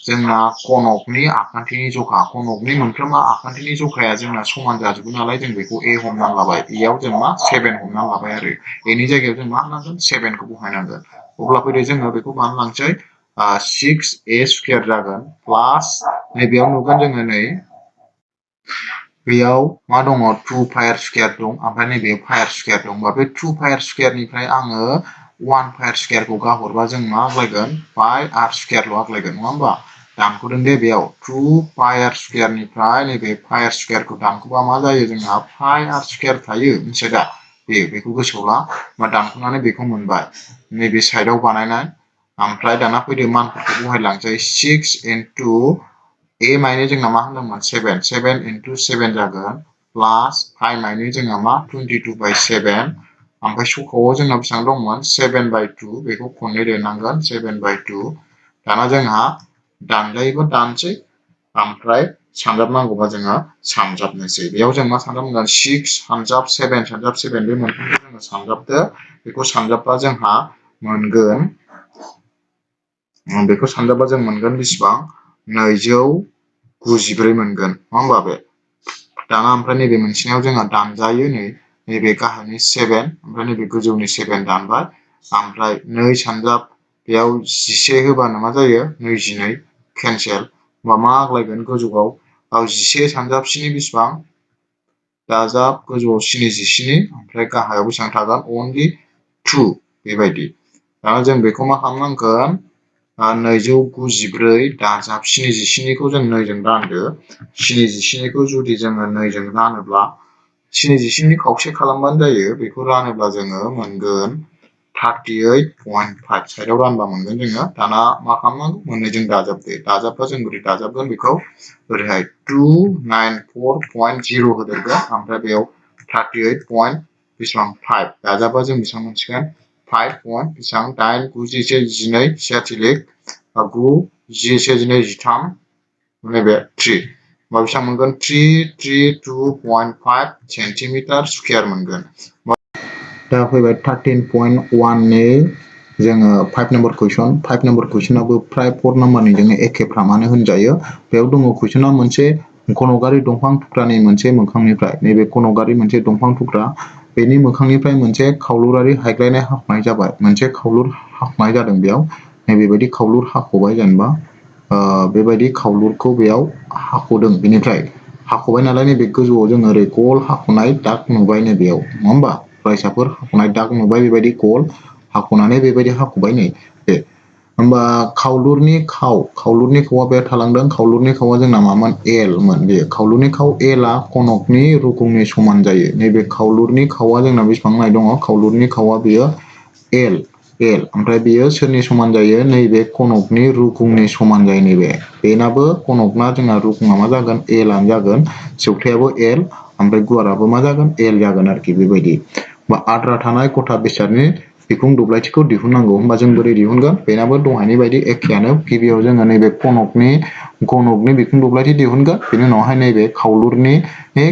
जोंना खनकनि आखान्थिनि जखा खनकनि मोनफ्रोमबो आखान्थिनि जखाया जोंना समान जाजोबो नालाय जों बेखौ a हमनानै लाबाय बेयाव जों मा 7 हमनानै लाबाय आरो एनि जायगायाव जों मा होनांगोन 7 खौ बहायनांगोन अब्ला फैदो जोङो बेखौ बानायलांसै 6a स्कुयार जागोन प्लास नैबेयाव नुगोन जोङो नै बेयाव मा दङ 2πr स्कुयार दं ओमफ्राय नैबेयाव πr स्कुयार दं होमबा बे 2πr स्कुयारनिफ्राय आङो 1πr स्कुयारखौ गाहरबा जों मा आग्लायगोन πr स्कुयारल' आग्लायगोन नङा होमबा दानख'दों दे बेयाव 2πr स्कुयारनिफ्राय नैबे πr स्कुयारखौ दानख'बा मा जायो जोंहा πr स्कुयार थायो मिथिबाय दा बेखौ गोसोआव ला होमबा दानख'नानै बेखौ मोनबाय नैबे साइडआव बानायनाय ओमफ्राय दाना फैदो मानफोरखौ बहायलांसै 6 into a माइनि जोंना मा होनदोंमोन 7 into 7 जागोन प्लास pi माइनि जोंना मा 22/7 ओमफ्राय सखावआव जोंना बेसेबां दंमोन 7/2 बेखौ खननै लिरनांगोन 7/2 दाना जोंहा दानजायोबा दानसै ओमफ्राय सानजाबनांगौबा जोङो सानजाबनोसै बेयाव जों मा सानजाबनांगोन 6 सानजाब 7 सानजाब 7 बे मोनथामखौ जोङो सानजाबदो बेखौ सानजाबबा जोंहा मोनगोन बेखौ सानजाबा जों मोनगोन बेसेबां 294 मोनगोन नङा होमबा बे दाना ओमफ्राय नैबे मोनसेयाव जोंहा दानजायो नैबे गाहायनि 7 ओमफ्राय नैबे गोजौनि 7 दानबाय ओमफ्राय 2 सानजाब बेयाव 11 होबानो मा जायो 22 केन्सेल होमबा मा आग्लायगोन गोजौआव 11 सानजाब 7 बेसेबां दाजाब गोजौआव 27 ओमफ्राय गाहायाव बेसेबां थागोन अनलि 2 बेबायदि दाना जों बेखौ मा खालामनांगोन 294 दाजाब 27 खौ जों 2 जों रानदो 27 खौ जुदि जोङो 2 जों रानोब्ला 27 नि खावसे खालामबानो जायो बेखौ रानोब्ला जोङो मोनगोन 38.5 साइडआव रानबा मोनगोन जोङो दाना मा खालामनांगौ मोननैजों दाजाबदो दाजाबबा जों बोरै दाजाबगोन बेखौ ओरैहाय 294.0 होदेरगोन ओमफ्राय बेयाव 38. बेसेबां 5 दाजाबा जों बेसेबां मोनसिगोन 5 पइन्ट बेसेबां 8 9 10 12 सियाथिलिक 9 10 12 13 नैबे 3 होमबा बेसेबां मोनगोन 332.5 सेन्टिमिटार स्कुवेर मोनगोन दा फैबाय 13.1 नि जोङो 5 नम्बर कुइसनाबो फ्राय 4 नम्बरनिजोंनो एखेफ्रामानो होनजायो बेयाव दङ कुइसना मोनसे खनगारि दंफां थुख्रानि मोनसे मोखांनिफ्राय नैबे खनगारि मोनसे दंफां थुख्रा बेनि मोखांनिफ्राय मोनसे खावलुरारि हायग्लायनाय हाखनाय जाबाय मोनसे खावलुर हाखनाय जादों बेयाव नैबेबायदि खावलुर हाखबाय जेनेबा बेबायदि खावलुरखौ बेयाव हाखदों बेनिफ्राय हाखबाय नालाय नैबे गोजौआव जों ओरै गल हाखनाय दाग नुबाय नैबेयाव नङा होमबा फरायसाफोर हाखनाय दाग नुबाय बेबायदि गल हाखनानै बेबायदि हाखबाय नै बे होमबा खावलुरनि खावआ बे थालांदों खावलुरनि खावआ जोंना मामोन एलमोन बे खावलुरनि खाव एलआ कनकनि रुगुंनि समान जायो नैबे खावलुरनि खावआ जोंना बेसेबां नाय दङ खावलुरनि खावआ बेयो एल ओमफ्राय बेयो सोरनि समान जायो नैबे कनकनि रुगुंनि समान जायो नैबे बेनाबो कनकना जोंना रुगुङा मा जागोन एलआनो जागोन जौथायाबो एल ओमफ्राय गुवाराबो मा जागोन एल जागोन आरोखि बेबायदि बा आद्रा थानाय गथा बेसादनि बिखुं दब्लायथिखौ दिहुननांगौ होमबा जों बोरै दिहुनगोन बेनाबो दहायनि बायदि एखेयानो गिबियाव जोङो नैबे कनकनि बिखुं दब्लायथि दिहुनगोन बेनि उनावहाय नैबे खावलुरनि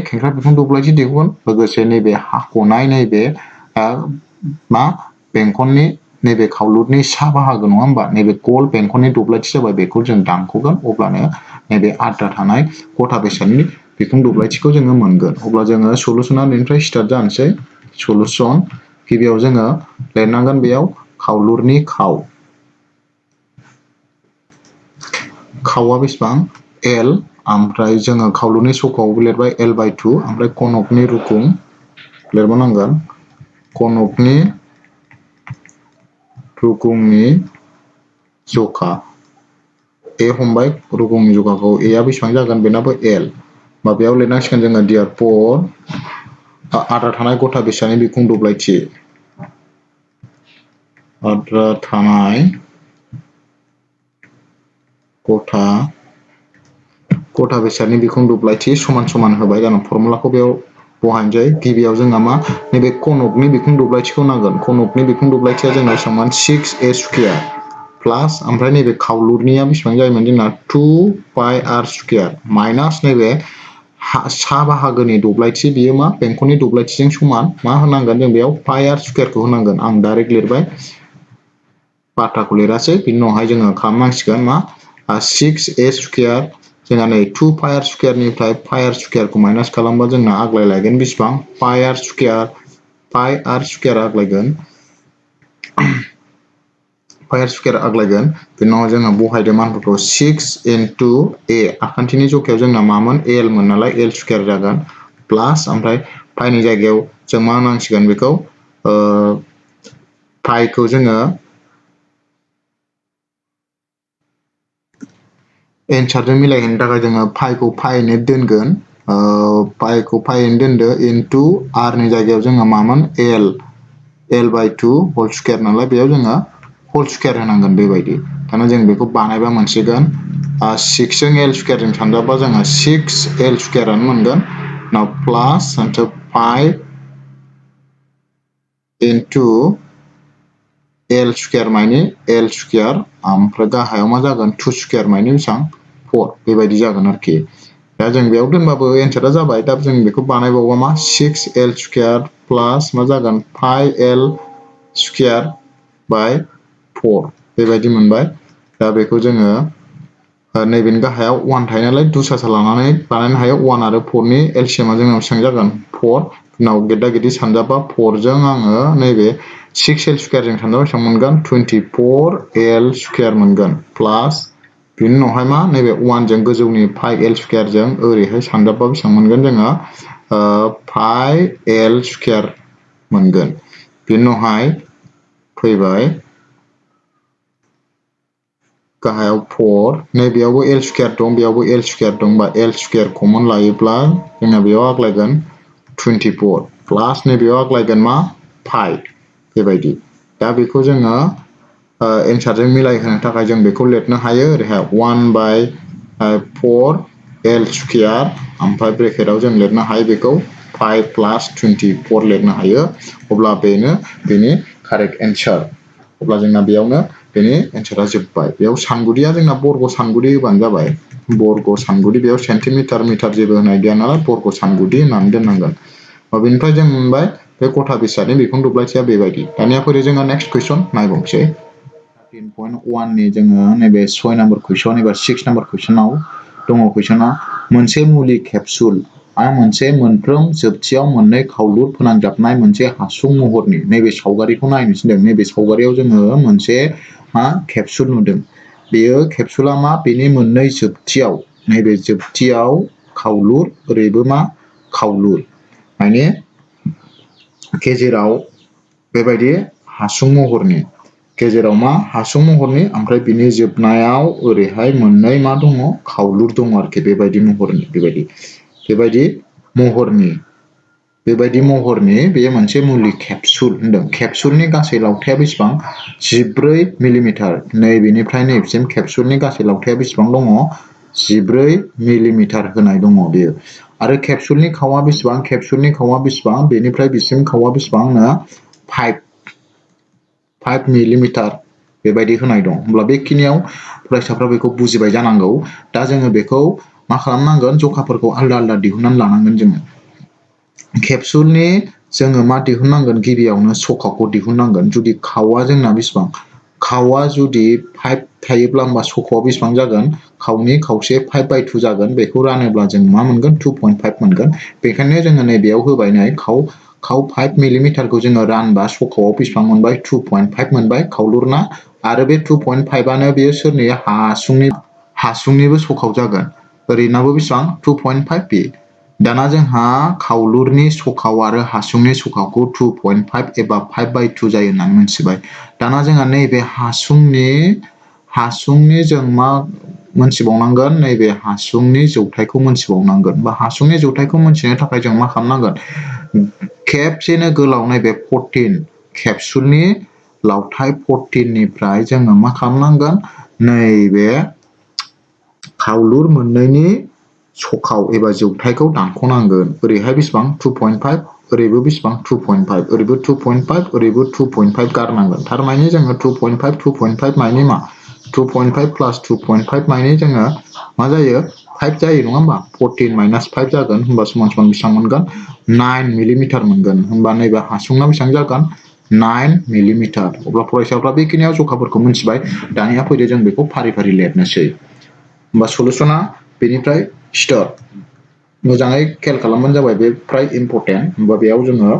खेंख्रा बिखुं दब्लायथि दिहुनगोन लोगोसे नैबे हाखनाय नैबे मा बेंखननि नैबे खावलुरनि सा बाहागो नङा होमबा नैबे गल बेंखननि दब्लायथि जाबाय बेखौ जों दानख'गोन अब्लानो नैबे आद्रा थानाय गथा बेसादनि बिखुं दब्लायथिखौ जोङो मोनगोन अब्ला जोङो सलुसना बेनिफ्राय स्टार्ट जानोसै सलुसन गिबियाव जोङो लिरनांगोन बेयाव खावलुरनि खावआ बेसेबां एल ओमफ्राय जोङो खावलुरनि सखायावबो लिरबाय L/2 ओमफ्राय कनकनि रुगुं लिरबावनांगोन कनकनि रुगुंनि जखा ए हमबाय रुगुंनि जखाखौ एआ बेसेबां जागोन बेनाबो एल माबायाव लिरनांसिगोन जोङो देयारफर आद्रा थानाय गथा बेसादनि बिखुं दब्लायथि आद्रा थानाय गथा बेसादनि बिखुं दब्लायथि समान समान होबाय जाना फर्मुलाखौ बेयाव बहायनोसै गिबियाव जोंहा मा नैबे कनकनि बिखुं दब्लायथिखौ नांगोन कनकनि बिखुं दब्लायथिया जोंना बेसेबांमोन 6a स्कुवेर प्लास ओमफ्राय नैबे खावलुरनिया बेसेबां जायोमोन जोंना 2πr स्कुवेर माइनास नैबे सा बाहागोनि दब्लायथि बियो मा बेंखननि दब्लायथिजों समान मा होनांगोन जों बेयाव πr स्कुवेरखौ होनांगोन आं डाइरेक्ट लिरबाय बाथ्राखौ लिरासै बिनि उनावहाय जोङो खालामनांसिगोन मा 6a स्कुवेर जोंहा नै 2πr स्कुवेरनिफ्राय πr स्कुवेरखौ माइनास खालामबा जोंना आग्लायलायगोन बेसेबां πr स्कुवेर आग्लायगोन πr स्कुवेर आग्लायगोन बिनि उनाव जोङो बहायदो मानफोरखौ 6 into a आखान्थिनि जखायाव जोंना मामोन l मोन नालाय l स्कुवेर जागोन प्लास ओमफ्राय पाइनि जायगायाव जों मा होनांसिगोन बेखौ पाइखौ जोङो एन्सारजों मिलायहोनो थाखाय जोङो पाइखौ पाइयैनो दोनगोन पाइखौ पाइयैनो दोनदो इनटु आरनि जायगायाव जोङो मामोन L/2 होल स्कुवेर नालाय बेयाव जोङो होल स्कुवेर होनांगोन बेबायदि दाना जों बेखौ बानायबा मोनसिगोन 6 जों l स्कुवेरजों सानजाबा जोङो 6l स्कुवेरानो मोनगोन उनाव प्लास इनटु 5 इनटु l स्कुवेर मानि l स्कुवेर ओमफ्राय गाहायाव मा जागोन 2 स्कुवेर मानि बेसेबां 4 बेबायदि जागोन आरोखि दा जों बेयाव दोनबाबो एन्सारा जाबाय दा जों बेखौ बानायबावबा मा 6l स्कुवेर प्लास मा जागोन 5l स्कुवेर बाय 4 बेबायदि मोनबाय दा बेखौ जोङो नैबेनि गाहायाव 1 थायो नालाय दुसासा लानानै बानायनो हायो 1 आरो 4 नि एलसिएमआ जोंनाव बेसेबां जागोन 4 उनाव गेदा गेदि सानजाबा 4 जों आङो नैबे 6 एल स्क्वायर जों सानजाबा बेसेबां मोनगोन 24 एल स्क्वायर मोनगोन प्लास बिनि उनावहाय मा नैबे 1 जों गोजौनि 5 एल स्क्वायर जों ओरैहाय सानजाबा बेसेबां मोनगोन जोङो 5 एल स्क्वायर मोनगोन बिनि उनावहाय फैबाय गाहायाव 4 नैबेयावबो एल स्क्वायर दं बेयावबो एल स्क्वायर दं बा एल स्क्वायर कमन लायोब्ला जोंना बेयाव आग्लायगोन 24 प्लास नैबेयाव आग्लायगोन मा 5 बेबायदि दा बेखौ जोङो एन्सारजों मिलायहोनो थाखाय जों बेखौ लिरनो हायो ओरैहाय 1/4 एल स्क्वायर ओमफ्राय ब्रेकेटाव जों लिरनो हायो बेखौ 5 प्लास 24 लिरनो हायो अब्ला बेनो बेनि कारेक्ट एन्सार अब्ला जोंना बेयावनो बेनि एन्सारा जोब्बाय बेयाव सानगुदिया जोंना बर्ग सानगुदि होबानो जाबाय बर्ग सानगुदि बेयाव सेन्टिमिटार मिटार जेबो होनाय गैया नालाय बर्ग सानगुदि होननानै दोननांगोन बेनिफ्राय जों मोनबाय बे गथा बिसादनि बिखुं दुब्लायथिया बेबायदि दानिया फैदो जोङो नेक्स्ट कुइसन नायबावनोसै 13.1 नि जोङो नैबे 6 नाम्बार कुइसन एबा 6 नाम्बार कुइसनाव दङ कुइसना मोनसे मुलि केपसुल मोनसे मोनफ्रोम जोबथियाव मोननै खावलुर फोनांजाबनाय मोनसे हासुं महरनि नैबे सावगारिखौ नायनो थिनदों नैबे सावगारियाव जोङो मोनसे केपसुल नुदों बेयो केपसुला मा बेनि मोननै जोबथियाव नैबे जोबथियाव खावलुर ओरैबो मा खावलुर माने गेजेराव बेबायदि हासुं महरनि गेजेराव मा हासुं महरनि ओमफ्राय बिनि जोबनायाव ओरैहाय मोननै मा दङ खावलुर दङ आरोखि बेबायदि महरनि बेबायदि महरनि बेयो मोनसे मुलि केपसुल होनदों केपसुलनि गासै लावथाया बेसेबां 14 मिलिमिटार नैबेनिफ्राय नैबेसिम केपसुलनि गासै लावथाया बेसेबां दङ 14 मिलिमिटार होनाय दङ बेयो आरो केपसुलनि खावआ बेसेबां बेनिफ्राय बिसिम खावआ बेसेबांनो 5 मिलिमिटार बेबायदि होनाय दं होमब्ला बेखिनियाव फरायसाफ्रा बेखौ बुजिबाय जानांगौ दा जोङो बेखौ मा खालामनांगोन जखाफोरखौ आलदा आलदा दिहुननानै लानांगोन जोङो केपसुलनि जोङो मा दिहुननांगोन गिबियावनो सखाखौ दिहुननांगोन जुदि खावआ जोंना बेसेबां खावआ जुदि 5 थायोब्ला होमबा सखआव बेसेबां जागोन खावनि खावसे 5/2 जागोन बेखौ रानोब्ला जों मा मोनगोन 2.5 मोनगोन बेखायनो जोङो नैबेयाव होबाय नै खाव 5 मिलिमिटारखौ जोङो रानबा सखआव बेसेबां मोनबाय 2.5 मोनबाय खावलुरना आरो बे 2.5आनो बेयो सोरनि हासुंनिबो सखाव जागोन ओरैनाबो बेसेबां 2.5 बे दाना जोंहा खावलुरनि सखाव आरो हासुंनि सखावखौ 2.5 एबा 5/2 जायो होननानै मोनथिबाय दाना जोंहा नैबे हासुंनि जों मा मोनथिबावनांगोन नैबे हासुंनि जौथायखौ मोनथिबावनांगोन बा हासुंनि जौथायखौ मोनथिनो थाखाय जों मा खालामनांगोन खेबसेनो गोलाव नैबे 14 केपसुलनि लावथाइ 14 निफ्राय जोङो मा खालामनांगोन नैबे खावलुर मोननैनि सखाव एबा जौथायखौ दानख'नांगोन ओरैहाय बेसेबां 2.5 ओरैबो बेसेबां 2.5 ओरैबो 2.5 ओरैबो 2.5 गारनांगोन थारमाने जोङो 2.5 माइनि मा 2.5 प्लास 2.5 माइनि जोङो मा जायो 5 जायो नङा होमबा 14 माइनास 5 जागोन होमबा समान समान बेसेबां मोनगोन 9 मिलिमिटार मोनगोन होमबा नैबे हासुंना बेसेबां जागोन 9 मिलिमिटार अब्ला फरायसाफ्रा बेखिनियाव जखाफोरखौ मिथिबाय दानिया फैदो जों बेखौ फारि फारि लिरनोसै होमबा सलुसना बेनिफ्राय स्टार्ट मोजाङै खेल खालामबानो जाबाय बे फ्राय इम्परटेन्ट होमबा बेयाव जोङो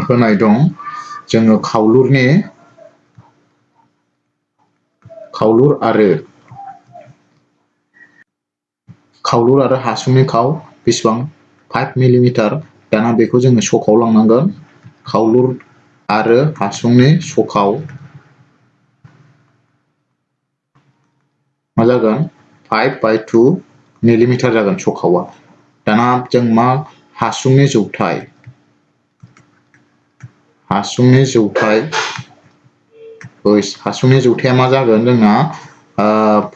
होनाय दं जोङो खावलुर आरो हासुंनि खाव बेसेबां 5 मिलिमिटार दाना बेखौ जोङो सखाव लांनांगोन खावलुर आरो हासुंनि सखाव मा जागोन 5/2 मिलिमिटार जागोन सखावा दाना जों मा हासुंनि जौथाया मा जागोन जोंना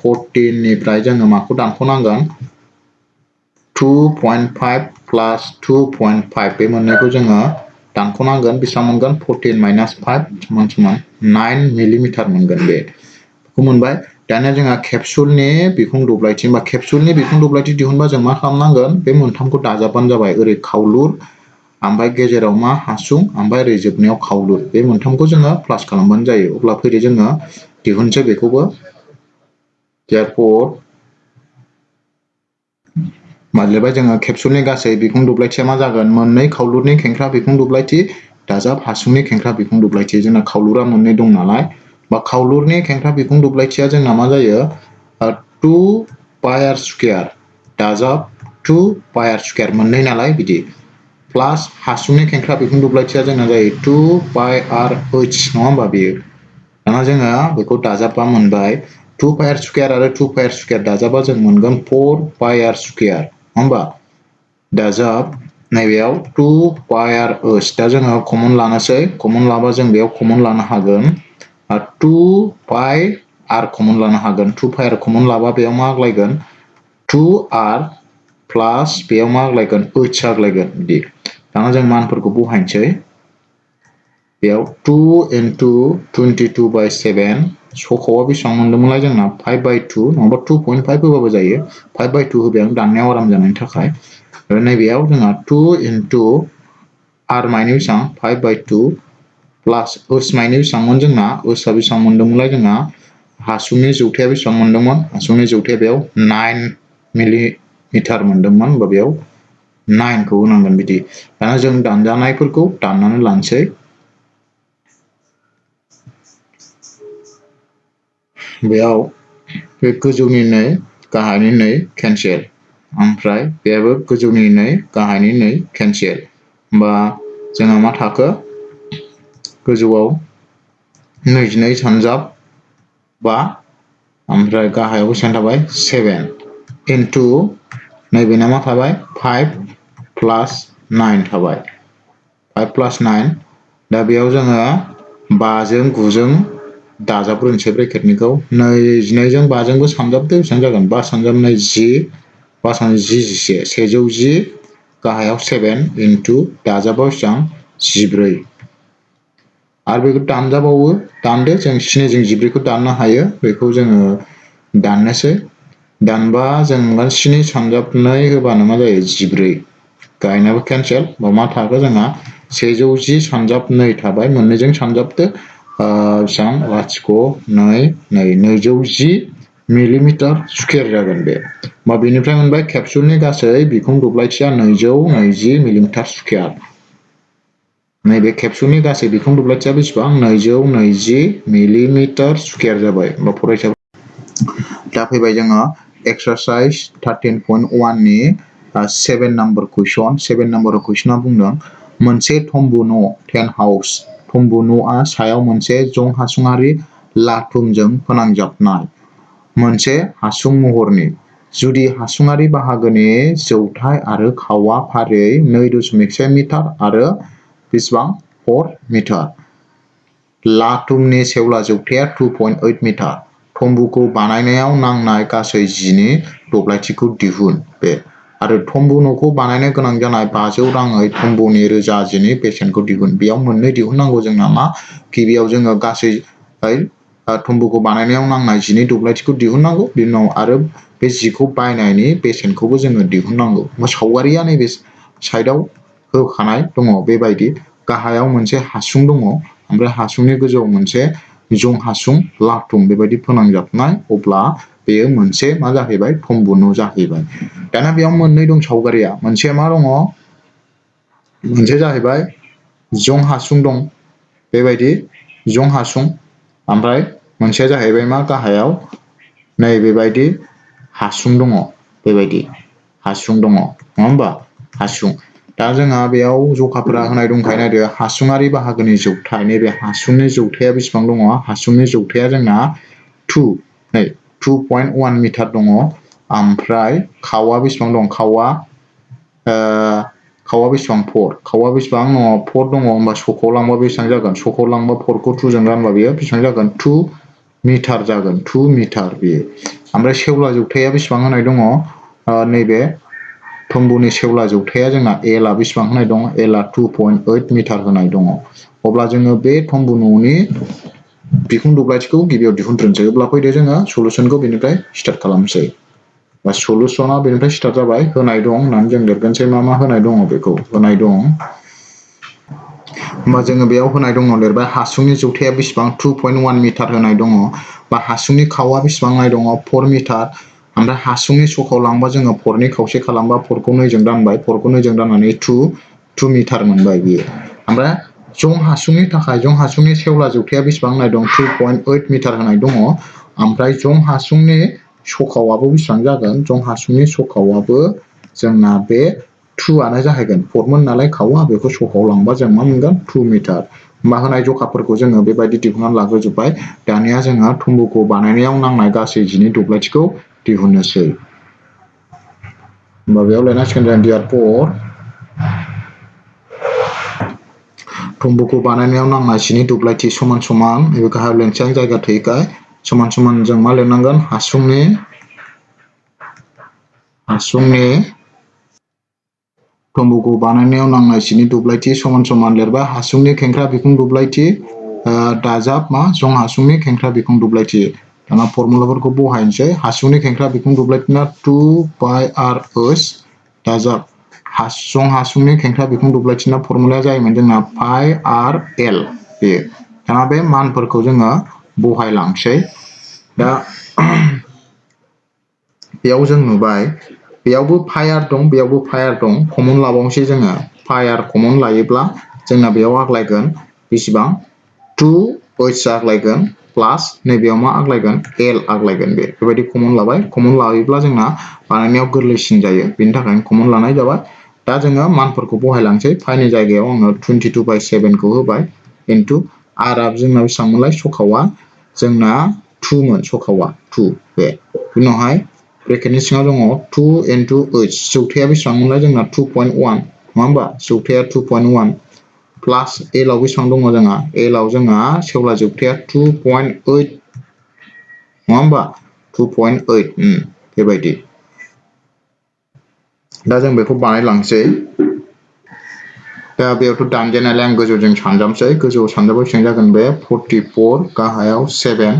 14 निफ्राय जोङो माखौ दानख'नांगोन 2.5 प्लास 2.5 बे मोननैखौ जोङो दानख'नांगोन बेसेबां मोनगोन 14 माइनास 5 समान 9 मिलिमिटार मोनगोन बेखौ मोनबाय दानिया जोंहा केपसुलनि बिखुं दब्लायथि दिहुनबा जों मा खालामनांगोन बे मोनथामखौ दाजाबबानो जाबाय ओरै खावलुर ओमफ्राय गेजेराव हासुं ओमफ्राय ओरै जोबनायाव खावलुर बे मोनथामखौ जोङो प्लास खालामबानो जायो अब्ला फैदो जोङो दिहुनसै बेखौबो therefore लिरबाय जोङो केपसुलनि गासै बिखुं दुब्लायथिया मा जागोन मोननै खावलुरनि खेंख्रा बिखुं दुब्लायथि दाजाब हासुंनि खेंख्रा बिखुं दुब्लायथि जोंना खावलुरा मोननै दं नालाय बा खावलुरनि खेंख्रा बिखुं दुब्लायथिया जोंना मा जायो 2 पाइ आर स्कुयार दाजाब 2 पाइ आर स्कुयार मोननै नालाय बिदि प्लास हासुंनि खेंख्रा बिखुं दुब्लायथिया जोंना जायो 2 पाइ आर ओइच नङा होमबा बेयो दाना जोङो बेखौ दाजाबबा मोनबाय 2 पाइ आर स्कुयार आरो 2 पाइ आर स्कुयार दाजाबा जों मोनगोन 4 पाइ आर स्कुयार नङा होमबा दाजाब नैबेयाव 2 पाइ आर ओइच दा जोङो कमन लानोसै कमन लाबा जों बेयाव कमन लानो हागोन 2 पाइ आर कमन लानो हागोन 2 पाइ आर कमन लाबा बेयाव मा आग्लायगोन 2 आर प्लास बेयाव मा आग्लायगोन ओइच आग्लायगोन बिदि दाना जों मानफोरखौ बहायनोसै बेयाव 2 into 22/7 सख'आ बेसेबां मोनदोंमोनलाय जोंना 5/2 नङाबा 2.5 होबाबो जायो 5/2 होबाय आं दाननायाव आराम जानायनि थाखाय आरो नैबेयाव जोंहा 2 into r माइनि बेसेबां 5/2 प्लास ओस माइनि बेसेबांमोन जोंना ओसआ बेसेबां मोनदोंमोनलाय जोंहा हासुंनि जौथाया बेसेबां मोनदोंमोन हासुंनि जौथाया बेयाव 9 मिलिमिटार मोनदोंमोन होमबा बेयाव 9 खौ होनांगोन बिदि दाना जों दानजानायफोरखौ दाननानै लानोसै बेयाव बे गोजौनि 2 गाहायनि 2 केन्सेल ओमफ्राय बेयाबो गोजौनि 2 गाहायनि 2 केन्सेल होमबा जोंहा मा थाखो गोजौआव 22 सानजाब 5 ओमफ्राय गाहायाव बेसेबां थाबाय 7 इनटु नैबेना मा थाबाय 5 प्लास 9 थाबाय 5 प्लास 9 दा बेयाव जोङो 5 जों 9 जों दाजाबग्रोनोसै ब्रेकेटनिखौ 22 जों 5 जोंबो सानजाबदो बेसेबां जागोन 5 सानजाब 10 5 सानजाब 10 110 गाहायाव 7 इनटु दाजाबाव बेसेबां 14 आरो बेखौ दानजाबावो दानदो जों 7 जों 14 खौ दाननो हायो बेखौ जोङो दाननोसै दानबा जों 7 सानजाब 2 होबानो मा जायो 14 गाहायनाबो केन्सेल बा मा थाखो जोंहा 110 सानजाब 2 थाबाय मोननैजों सानजाबदो बेसेबां लाथिख' 2 210 मिलिमिटार स्कुयार जागोन बे होमबा बेनिफ्राय मोनबाय केपसुलनि गासै बिखुं दुब्लायथिया 220 मिलिमिटार स्कुयार नैबे केपसुलनि गासै बिखुं दुब्लायथिया बेसेबां 220 मिलिमिटार स्कुयार जाबाय होमबा फरायसा दा फैबाय जोङो एक्सारसाइज 13.1 नि 7 नाम्बार कुइसन 7 नाम्बार कुइसना बुंदों मोनसे तम्बु न' टेन्ट हाउस तम्बु न'आ सायाव मोनसे जं हासुङारि लाथुमजों फोनांजाबनाय मोनसे हासुं महरनि जुदि हासुङारि बाहागोनि जौथाइ आरो खावआ फारियै 2.1 मिटार आरो बेसेबां 4 मिटार लाथुमनि सेवला जौथाया 2.8 मिटार तम्बुखौ बानायनायाव नांनाय गासै जिनि दब्लायथिखौ दिहुन बे आरो तम्बु न'खौ बानायनो गोनां जानाय 500 राङै तम्बुनि रोजा जिनि बेसेनखौ दिहुन बेयाव मोननै दिहुननांगौ जोंना मा गिबियाव जोङो गासै तम्बुखौ बानायनायाव नांनाय जिनि दब्लायथिखौ दिहुननांगौ बिनि उनाव आरो बे जिखौ बायनायनि बेसेनखौबो जोङो दिहुननांगौ सावगारिया नैबे साइडआव होखानाय दङ बेबायदि गाहायाव मोनसे हासुं दङ ओमफ्राय हासुंनि गोजौआव मोनसे जं हासुं लाथुम बेबायदि फोनांजाबनाय अब्ला बेयो मोनसे मा जाहैबाय तम्बु न' जाहैबाय दाना बेयाव मोननै दं सावगारिया मोनसे मा दङ मोनसे जाहैबाय जं हासुं दं बेबायदि जं हासुं ओमफ्राय मोनसेया जाहैबाय मा गाहायाव नै बेबायदि हासुं दङ बेबायदि हासुं दङ नङा होमबा हासुं दा जोंहा बेयाव जखाफोरा होनाय दंखायो नायदो हासुङारि बाहागोनि जौथाइ नैबे हासुंनि जौथाया बेसेबां दङ हासुंनि जौथाया जोंना 2.1 मिटार दङ ओमफ्राय खावआ बेसेबां दं खावआ बेसेबां 4 खावआ बेसेबां 4 दङ होमबा सख'आव लांबा बेसेबां जागोन सख'आव लांबा 4खौ 2 जों रानबा बेयो बेसेबां जागोन 2 मिटार जागोन 2 मिटार बेयो ओमफ्राय सेवला जौथाया बेसेबां होनाय दङ नैबे तम्बुनि सेवला जौथाया जोंना एलआ बेसेबां होनाय दङ एलआ 2.8 मिटार होनाय दङ अब्ला जोङो बे तम्बु न'नि बिखुं दब्लायथिखौ गिबियाव दिहुनग्रोनोसै अब्ला फैदो जोङो सलुसनखौ बेनिफ्राय स्टार्ट खालामसै बा सलुसना बेनिफ्राय स्टार्ट जाबाय होनाय दं होननानै जों लिरगोनसै मा मा होनाय दङ बेखौ होनाय दं होमबा जोङो बेयाव होनाय दङ लिरबाय हासुंनि जौथाया बेसेबां 2.1 मिटार होनाय दङ बा हासुंनि खावआ बेसेबां होनाय दङ 4 मिटार ओमफ्राय हासुंनि सखाव लांबा जोङो 4 नि खावसे खालामबा 4 खौ 2 जों दानबाय 4 खौ 2 जों दाननानै 2 मिटार मोनबाय बियो ओमफ्राय जं हासुंनि थाखाय जं हासुंनि सेवला जौथाया बेसेबां होनाय दं 2.8 मिटार होनाय दङ ओमफ्राय जं हासुंनि सखावाबो बेसेबां जागोन जं हासुंनि सखावाबो जोंना बे 2 आनो जाहैगोन 4 मोन नालाय खावा बेखौ सखाव लांबा जों मा मोनगोन 2 मिटार होमबा होनाय जखाफोरखौ जोङो बेबायदि दिहुननानै लाग्रोजोब्बाय दानिया जोङो थुम्बुखौ बानायनायाव नांनाय गासै जिनि दब्लायथिखौ दिहुननोसै होमबा बेयाव लिरनांसिगोन जों therefore थुम्बुखौ बानायनायाव नांनाय जिनि दब्लायथि समान समान बे गाहायाव लिरनोसै आं जायगा थोयैखाय समान समान जों मा लिरनांगोन हासुंनि थुम्बुखौ बानायनायाव नांनाय जिनि दब्लायथि समान समान लिरबाय हासुंनि खेंख्रा बिखुं दब्लायथि दाजाब मा जं हासुंनि खेंख्रा बिखुं दब्लायथि दाना फर्मुलाफोरखौ बहायनोसै हासुंनि खेंख्रा बिखुं दब्लायथिना 2πr/s दाजाब जं हासुंनि खेंख्रा बिखुं दब्लायथिना फर्मुलाया जायोमोन जोंना πr/l बेयो दाना बे मानफोरखौ जोङो बहायलांसै दा बेयाव जों नुबाय बेयावबो फायार दं बेयावबो फायार दं कमन लाबावनोसै जोङो फायार कमन लायोब्ला जोंना बेयाव आग्लायगोन बेसेबां 2h आग्लायगोन प्लास नैबेयाव मा आग्लायगोन l आग्लायगोन बेबायदि कमन लाबाय कमन लायोब्ला जोंना बानायनायाव गोरलैसिन जायो बेनि थाखायनो कमन लानाय जाबाय दा जोङो मानफोरखौ बहायलांसै फाइनि जायगायाव आङो 22/7 खौ होबाय इनटु r आ जोंना बेसेबांमोनलाय सखावा जोंना 2 मोन सखावा 2 बे उनावहाय ब्रेकेटनि सिङाव दङ 2 into h जौथाया बेसेबांमोनलाय जोंना 2.1 नङा होमबा जौथाया 2.1 प्लास l आव बेसेबां दङ जोंहा l आव जोंहा सेवला जौथाया 2.8 नङा होमबा 2.8 बेबायदि दा जों बेखौ बानायलांसै दा बेयावथ' दानजानायलाय आं गोजौजों सानजाबसै गोजौआव सानजाबा बेसेबां जागोन बे 44 गाहायाव 7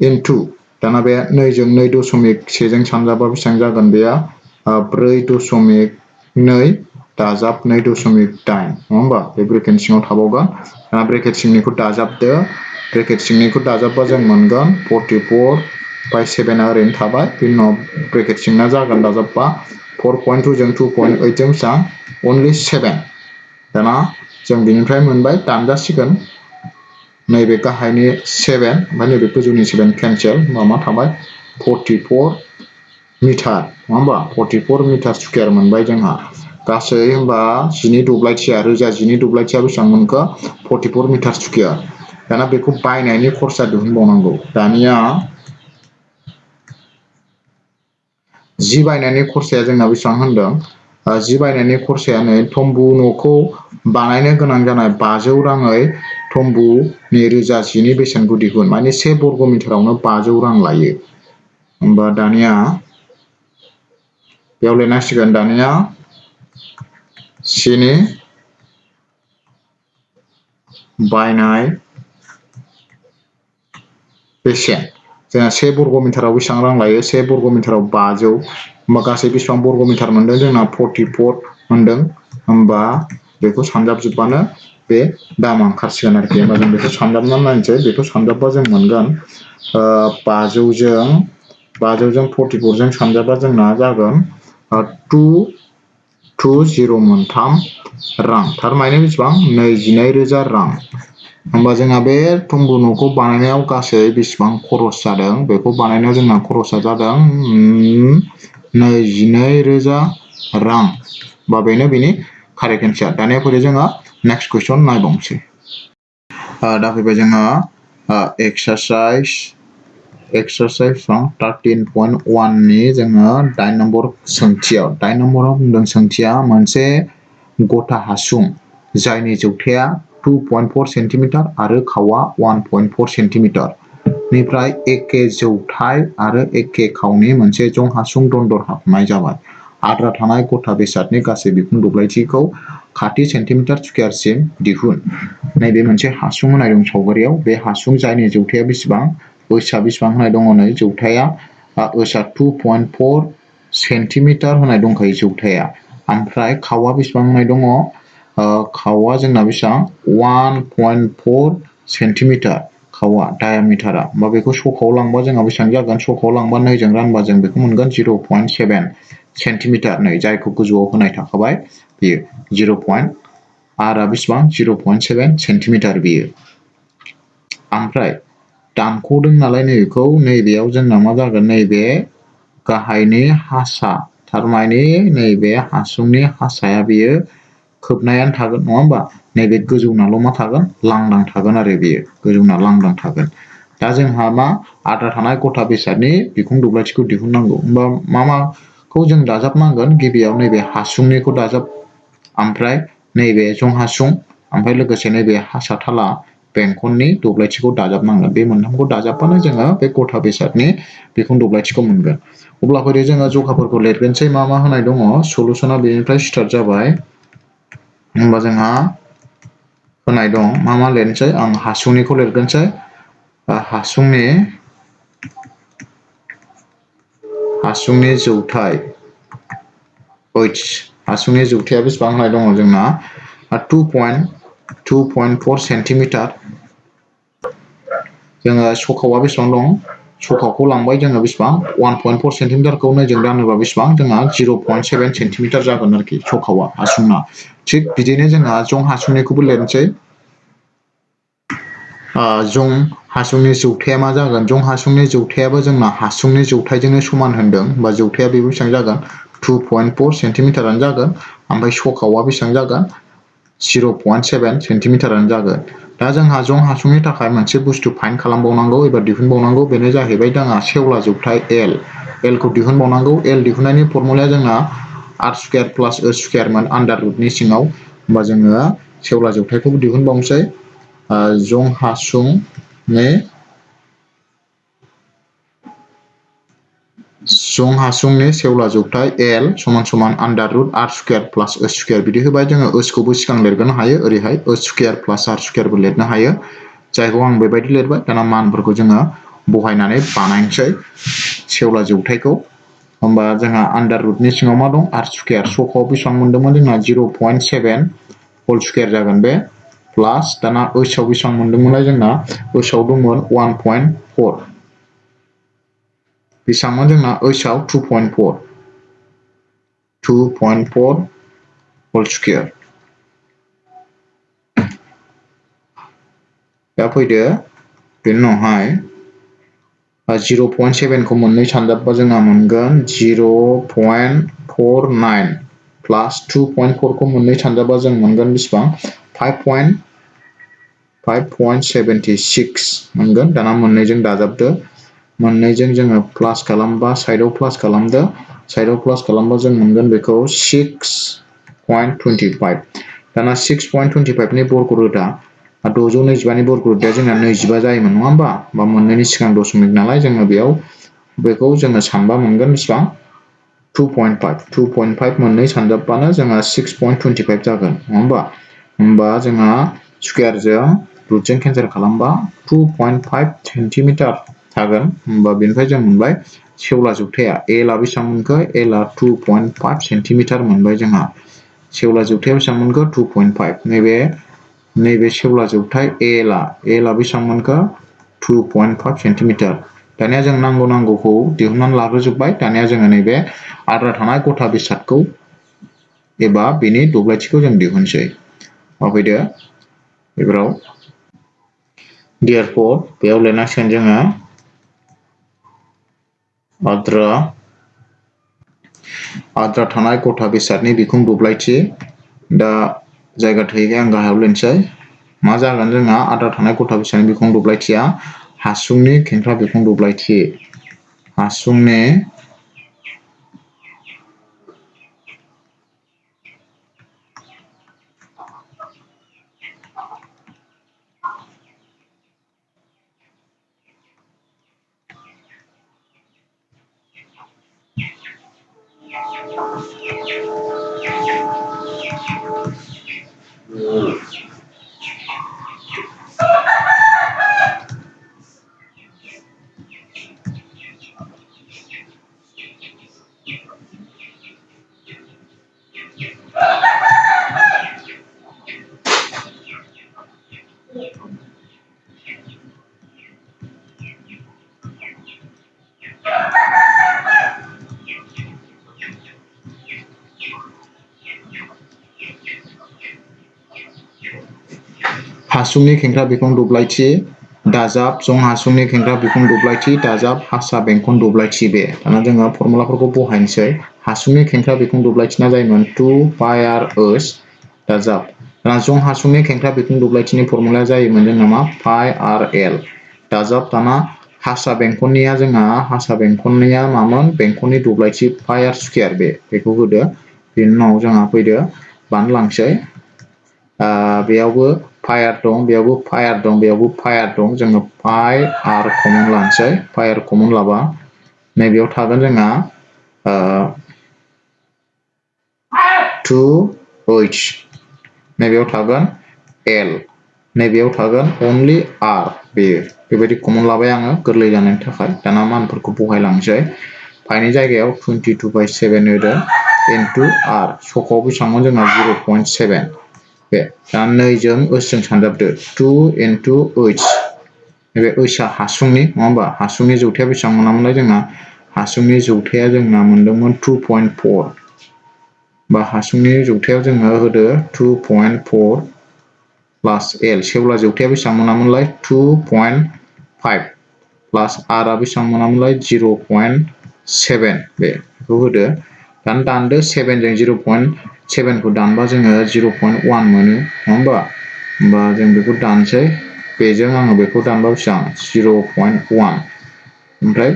इनटु दाना बे 2 जों 2.1 जों सानजाबा बेसेबां जागोन बेया 4.2 दाजाब 2.8 नङा होमबा बे ब्रेकेट सिङाव थाबावगोन दाना ब्रेकेट सिंनिखौ दाजाबदो ब्रेकेट सिंनिखौ दाजाबबा जों मोनगोन 44/7 आ ओरैनो थाबाय बिनि उनाव ब्रेकेट सिंना जागोन दाजाबबा 4.2 जों 2.8 जों बेसेबां अनलि 7 दाना जों बिनिफ्राय मोनबाय दानजासिगोन नैबे गाहायनि 7 ओमफ्राय नैबे गोजौनि 7 केन्सेल होमबा मा थाबाय 44 मिटार नङा होमबा 44 मिटार स्कुवेर मोनबाय जोंहा गासै होमबा जिनि दब्लायथिया रोजा जिनि दब्लायथिया बेसेबां मोनखो 44 मिटार स्कुवेर दाना बेखौ बायनायनि खरसा दिहुनबावनांगौ दानिया जि बायनायनि खरसाया जोंना बेसेबां होनदों जि बायनायनि खरसाया नै तम्बु न'खौ बानायनो गोनां जानाय 500 राङै तम्बुनि रोजा जिनि बेसेनखौ दिहुन माने 1 बर्ग मिटारावनो 500 रां लायो होमबा दानिया बेयाव लिरनांसिगोन दानिया सिनि बायनाय बेसेन जोंहा 1 बर्ग मिटाराव बेसेबां रां लायो 1 बर्ग मिटाराव 500 होमबा गासै बेसेबां बर्ग मिटार मोनदों जोंना 44 मोनदों होमबा बेखौ सानजाबजोबबानो बे दामा ओंखारसिगोन आरोखि होमबा जों बेखौ सानजाबनानै नायनोसै बेखौ सानजाबबा जों मोनगोन 500 जों 44 जों सानजाबा जोंना जागोन 22013 रां थारमाने बेसेबां 22,000 रां होमबा जोंहा बे तम्बु न'खौ बानायनायाव गासै बेसेबां खरस जादों बेखौ बानायनायाव जोंना खरसा जादों 22,000 रां बा बेनो बेनि कारेक्ट एन्सार दानिया फैदो जोङो नेक्स्ट कुइसन नायबावनोसै दा फैबाय जोङो एक्सारसाइज 13.1 नि जोङो 8 नम्बर सोंथियाव 8 नम्बराव बुंदों सोंथिया मोनसे गथा हासुं जायनि जौथाया 2.4 सेन्टिमिटार आरो खावआ 1.4 सेन्टिमिटार निफ्राय एके जौथाय आरो एके खावनि मोनसे जं हासुं दन्दर हाखनाय जाबाय आद्रा थानाय गथा बेसादनि गासै बिखुं दब्लायथिखौ खाथि सेन्टिमिटार स्कुवेरसिम दिहुन नैबे मोनसे हासुं होनाय दं सावगारियाव बे हासुं जायनि जौथाया बेसेबां ओसआ बेसेबां होनाय दङ नै जौथाया ओसआ 2.4 सेन्टिमिटार होनाय दंखायो जौथाया ओमफ्राय खावआ बेसेबां होनाय दङ खावा जोंना बेसेबां 1.4 सेन्टिमिटार खावा डायामिटारा होमबा बेखौ सखाव लांबा जोंहा बेसेबां जागोन सखाव लांबा 2 जों रानबा जों बेखौ मोनगोन 0.7 सेन्टिमिटार नै जायखौ गोजौआव होनाय थाखाबाय बेयो 0. आरआ बेसेबां 0.7 सेन्टिमिटार बेयो ओमफ्राय दानख'दों नालाय नैबेखौ नैबेयाव जोंना मा जागोन नैबे गाहायनि हासा थारमाने नैबे हासुंनि हासाया बेयो खोबनायानो थागोन नङा होमबा नैबे गोजौनाल' मा थागोन लांदां थागोन आरो बेयो गोजौना लांदां थागोन दा जोंहा मा आद्रा थानाय गथा बेसादनि बिखुं दब्लायथिखौ दिहुननांगौ होमबा माखौ जों दाजाबनांगोन गिबियाव नैबे हासुंनिखौ दाजाब ओमफ्राय नैबे जं हासुं ओमफ्राय लोगोसे नैबे हासा थाला बेंखननि दब्लायथिखौ दाजाबनांगोन बे मोनथामखौ दाजाबबानो जोङो बे गथा बेसादनि बिखुं दब्लायथिखौ मोनगोन अब्ला फैदो जोङो जखाफोरखौ लिरग्रोनोसै मा होनाय दङ सलुसना बेनिफ्राय स्टार्ट जाबाय होमबा जोंहा होनाय दं मा लिरनोसै आं हासुंनिखौ लिरग्रोनोसै हासुंनि जौथाय हासुंनि जौथाया बेसेबां होनाय दङ जोंना 2.4 सेन्टिमिटार जोङो सखावा बेसेबां दं सखावखौ लांबाय जोङो बेसेबां 1.4 सेन्टिमिटारखौ नैजों रानोबा बेसेबां जोंहा 0.7 सेन्टिमिटार जागोन आरोखि सखावा हासुंना थिग बिदिनो जोंहा जं हासुंनिखौबो लिरनोसै जं हासुंनि जौथाया मा जागोन जं हासुंनि जौथायाबो जोंना हासुंनि जौथायजोंनो समान होनदों बा जौथाया बेबो बेसेबां जागोन 2.4 सेन्टिमिटारानो जागोन ओमफ्राय सखावा बेसेबां जागोन 0.7 सेन्टिमिटारानो जागोन दा जोंहा जं हासुंनि थाखाय मोनसे बुस्थु फाइन्ड खालामबावनांगौ एबा दिहुनबावनांगौ बेनो जाहैबाय जोंहा सेवला जौथाय एल खौ दिहुनबावनांगौ एल दिहुननायनि फर्मुलाया जोंना आर स्कुवेर प्लास ओ स्कुवेरमोन आन्डार रुटनि सिङाव होमबा जोङो सेवला जौथायखौबो दिहुनबावनोसै जं हासुंनि सेवला जौथाय एल समान समान आन्डार रुट आर स्कुवेर प्लास ओ स्कुवेर बिदि होबाय जोङो ओसखौबो सिगां लिरग्रोनो हायो ओरैहाय ओ स्कुवेर प्लास आर स्कुवेरबो लिरनो हायो जायखौ आं बेबायदि लिरबाय दाना मानफोरखौ जोङो बहायनानै बानायनोसै सेवला जौथायखौ होमबा जोंहा आन्डार रुटनि सिङाव मा दं आर स्कुवेर सखाव बेसेबां मोन्दोंमोन जोंना 0.7 होल स्कुवेर जागोन बे प्लास दाना ओसआव बेसेबां मोन्दोंमोनलाय जोंना ओसआव दंमोन 1.4 बेसेबांमोन जोंना ओसआव 2.4 होल स्कुवेर दा फैदो बेनि उनावहाय 0.7 खौ मोननै सानजाबबा जोंहा मोनगोन 0.49 प्लास 2.4 खौ मोननै सानजाबा जों मोनगोन बेसेबां 5.76 मोनगोन दाना मोननैजों दाजाबदो मोननैजों जोङो प्लास खालामबा साइडआव प्लास खालामदो साइडआव प्लास खालामबा जों मोनगोन बेखौ 6.25 दाना 6.25 नि बर्ग रोदा 625 नि बर्ग रोदाया जोंना 25 जायोमोन नङा होमबा बा मोननैनि सिगां दशमिक नालाय जोङो बेयाव बेखौ जोङो सानबा मोनगोन बेसेबां 2.5 मोननै सानजाबबानो जोंहा 6.25 जागोन नङा होमबा जोंहा स्कुवेरजों रुटजों केन्सेल खालामबा 2.5 सेन्टिमिटार थागोन होमबा बेनिफ्राय जों मोनबाय सेवला जौथाया एलआ बेसेबां मोनखो एलआ 2.5 सेन्टिमिटार मोनबाय जोंहा सेवला जौथाया बेसेबां मोनखो 2.5 नैबे सेवला जौथाय एलआ बेसेबां मोनखो 2.5 सेन्टिमिटार दानिया जों नांगौखौ दिहुननानै लाग्रोजोब्बाय दानिया जोङो नैबे आद्रा थानाय गथा बेसादखौ एबा बेनि दब्लायथिखौ जों दिहुनसै फैदो बेफोराव देयारफर बेयाव लिरनांसिगोन जोङो आद्रा थानाय गथा बेसादनि बिखुं दब्लायथि दा जायगा थोयैखाय आं गाहायाव लिरनोसै मा जागोन जोंहा आद्रा थानाय गथा बेसादनि बिखुं दब्लायथिया हासुंनि खेंख्रा बिखुं दब्लायथि हासुंनि हासुंनि खेंख्रा बिखुं दब्लायथि दाजाब जं हासुंनि खेंख्रा बिखुं दब्लायथि दाजाब हासा बेंखन दब्लायथि बे दाना जोङो फर्मुलाफोरखौ बहायनोसै हासुंनि खेंख्रा बिखुं दब्लायथिना जायोमोन 2 पाइ आर ओस दाजाब दाना जं हासुंनि खेंख्रा बिखुं दब्लायथिनि फर्मुलाया जायोमोन जोंना मा पाइ आर एल दाजाब दाना हासा बेंखननिया जोंहा हासा बेंखननिया मामोन बेंखननि दब्लायथि पाइ आर स्कुयार बेखौ होदो बेनि उनाव जोंहा फैदो बानलांसै बेयावबो पाइ आर दं बेयावबो पाइ आर दं बेयावबो पाइ आर दं जोङो पाइ आर कमन लानोसै पाइ आर कमन लाबा नैबेयाव थागोन जोंहा 2h नैबेयाव थागोन l नैबेयाव थागोन अनलि r बेबायदि कमन लाबाय आङो गोरलै जानायनि थाखाय दाना मानफोरखौ बहायलांसै पाइनि जायगायाव 22/7 होदो इनटु r सखआव बेसेबांमोन जोंहा 0.7 बे दा नैजों ओसजों सानजाबदो 2 इनटु h नैबे ओइसआ हासुंनि नङा होमबा हासुंनि जौथाया बेसेबां मोनामोनलाय जोंना हासुंनि जौथाया जोंना मोनदोंमोन 2.4 बा हासुंनि जौथायाव जोङो होदो 2.4 प्लास l सेवला जौथाया बेसेबां मोनामोनलाय 2.5 प्लास r आ बेसेबां मोनामोनलाय 0.7 बेखौ होदो दानो दानदो 7 जों 0.7 खौ दानबा जोङो 0.1 मोनो नङा होमबा जों बेखौ दानसै बेजों आङो बेखौ दानबा बेसेबां 0.1 ओमफ्राय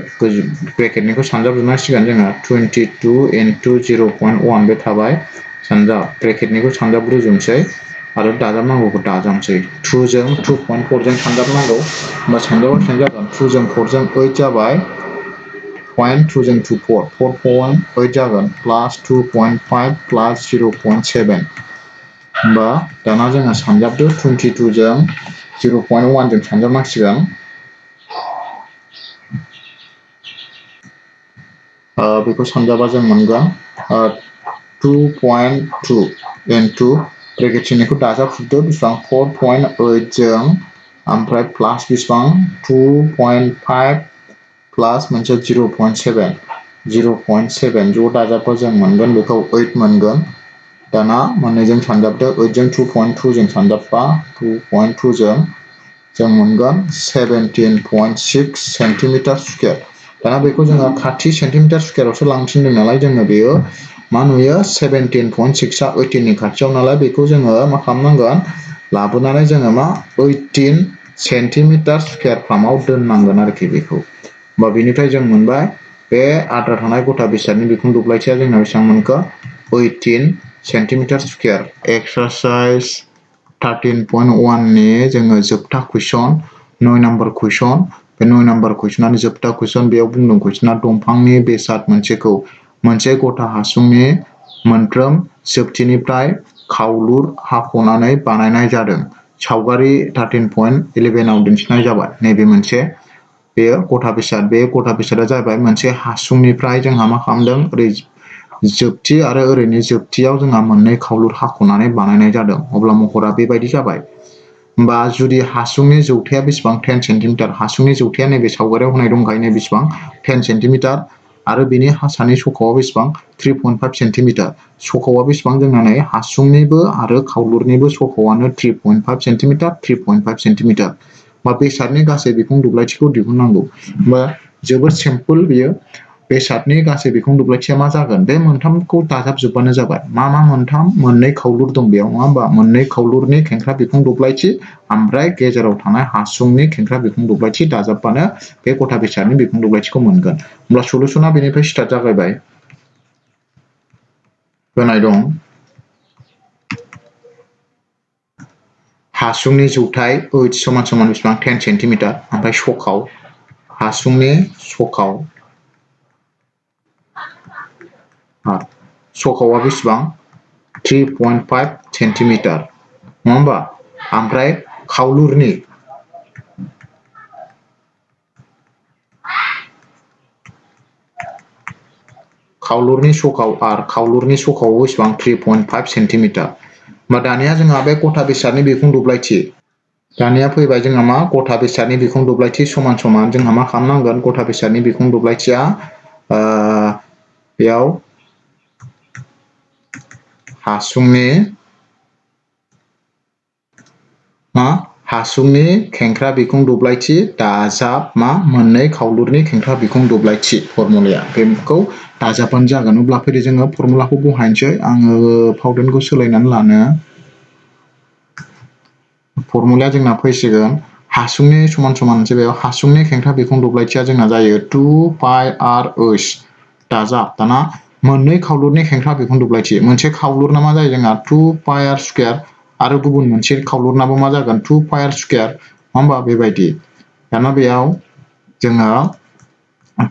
ब्रेकेटनिखौ सानजाबजोबनांसिगोन जोङो 22 इनटु 0.1 बे थाबाय सानजाब ब्रेकेटनिखौ सानजाबग्रोजोबनोसै आरो दाजाबनांगौखौ दाजाबनोसै 2 जों 2.4 जों सानजाबनांगौ होमबा सानजाबा बेसेबां जागोन 2 जों 4 जों 8 जाबाय 0.2 जों 2 4.8 जागोन प्लास 2.5 प्लास 0.7 होमबा दाना जोङो सानजाबदो 22 जों 0.1 जों सानजाबनांसिगोन बेखौ सानजाबा जों मोनगोन 2.2 इनटु ब्रेकेट सिंनिखौ दाजाबफिनदो बेसेबां 4.8 जों ओमफ्राय प्लास बेसेबां 2.5 प्लास मोनसे 0.7 ज' दाजाबबा जों मोनगोन बेखौ 8 मोनगोन दाना मोननैजों सानजाबदो 8 जों 2.2 जों सानजाबबा 2.2 जों मोनगोन 17.6 सेन्टिमिटार स्कुयार दाना बेखौ जोङो 30 सेन्टिमिटार स्कुयारावसो लांफिनदों नालाय जोङो बेयो मा नुयो 17.6आ 18नि खाथियाव नालाय बेखौ जोङो मा खालामनांगोन लाबोनानै जोङो मा 18 सेन्टिमिटार स्कुयार फ्रामाव दोननांगोन आरोखि बेखौ होमबा बेनिफ्राय जों मोनबाय बे आद्रा थानाय गथा बेसादनि बिखुं दब्लायथिया जोंना बेसेबां मोनखो 18 सेन्टिमिटार स्कुयार एक्सारसाइज 13.1 नि जोङो जोबथा कुइसन 9 नाम्बार कुइसन बे 9 नाम्बार कुइसनानो जोबथा कुइसन बेयाव बुंदों कुइसना दंफांनि बेसाद मोनसेखौ मोनसे गथा हासुंनि मोनफ्रोम जोबथिनिफ्राय खावलुर हाख'नानै बानायनाय जादों सावगारि 13.11 आव दिन्थिनाय जाबाय नैबे मोनसे बेयो गथा बेसाद बे गथा बेसादा जाबाय मोनसे हासुंनिफ्राय जोंहा मा खालामदों ओरै जोबथि आरो ओरैनि जोबथियाव जोंहा मोननै खावलुर हाख'नानै बानायनाय जादों अब्ला महरा बेबायदि जाबाय होमबा जुदि हासुंनि जौथाया बेसेबां 10 सेन्टिमिटार हासुंनि जौथाया नैबे सावगारियाव होनाय दंखायो नै बेसेबां 10 सेन्टिमिटार आरो बिनि हासानि सख'आ बेसेबां 3.5 सेन्टिमिटार सख'आ बेसेबां जोंना नै हासुंनिबो आरो खावलुरनिबो सख'आनो 3.5 सेन्टिमिटार 3.5 सेन्टिमिटार बा बेसादनि गासै बिखुं दब्लायथिखौ दिहुननांगौ होमबा जोबोद सिम्पोल बेयो बेसादनि गासै बिखुं दब्लायथिया मा जागोन बे मोनथामखौ दाजाबजोबबानो जाबाय मा मोनथाम मोननै खावलुर दं बेयाव नङा होमबा मोननै खावलुरनि खेंख्रा बिखुं दब्लायथि ओमफ्राय गेजेराव थानाय हासुंनि खेंख्रा बिखुं दब्लायथि दाजाबबानो बे गथा बेसादनि बिखुं दब्लायथिखौ मोनगोन होमब्ला सलुसना बेनिफ्राय स्टार्ट जागायबाय होनाय दं हासुंनि जौथाय h समान समान बेसेबां 10 सेन्टिमिटार ओमफ्राय सखाव हासुंनि सखावा बेसेबां 3.5 सेन्टिमिटार नङा होमबा ओमफ्राय खावलुरनि सखाव आर खावलुरनि सखावाव बेसेबां 3.5 सेन्टिमिटार होमबा दानिया जोंहा बे गथा बेसादनि बिखुं दब्लायथि दानिया फैबाय जोंहा मा गथा बेसादनि बिखुं दब्लायथि समान समान जोंहा मा खालामनांगोन गथा बेसादनि बिखुं दब्लायथिया बेयाव हासुंनि खेंख्रा बिखुं दब्लायथि दाजाब मोननै खावलुरनि खेंख्रा बिखुं दब्लायथि फर्मुलाया बेखौ दाजाबबानो जागोन। अब्ला फैदो जोङो फर्मुलाखौ बहायनोसै। आङो फावदेनखौ सोलायनानै लानो। फर्मुलाया जोंना फैसिगोन हासुंनि समान समान मोनसे बेयाव हासुंनि खेंख्रा बिखुं दब्लायथिया जोंना जायो 2πr/h दाजाब दाना मोननै खावलुरनि खेंख्रा बिखुं दब्लायथि मोनसे खावलुरना मा जायो जोंहा 2πr² आरो गुबुन मोनसे खावलुरनाबो मा जागोन 2πr², नङा होमबा बेबायदि। दाना बेयाव जोङो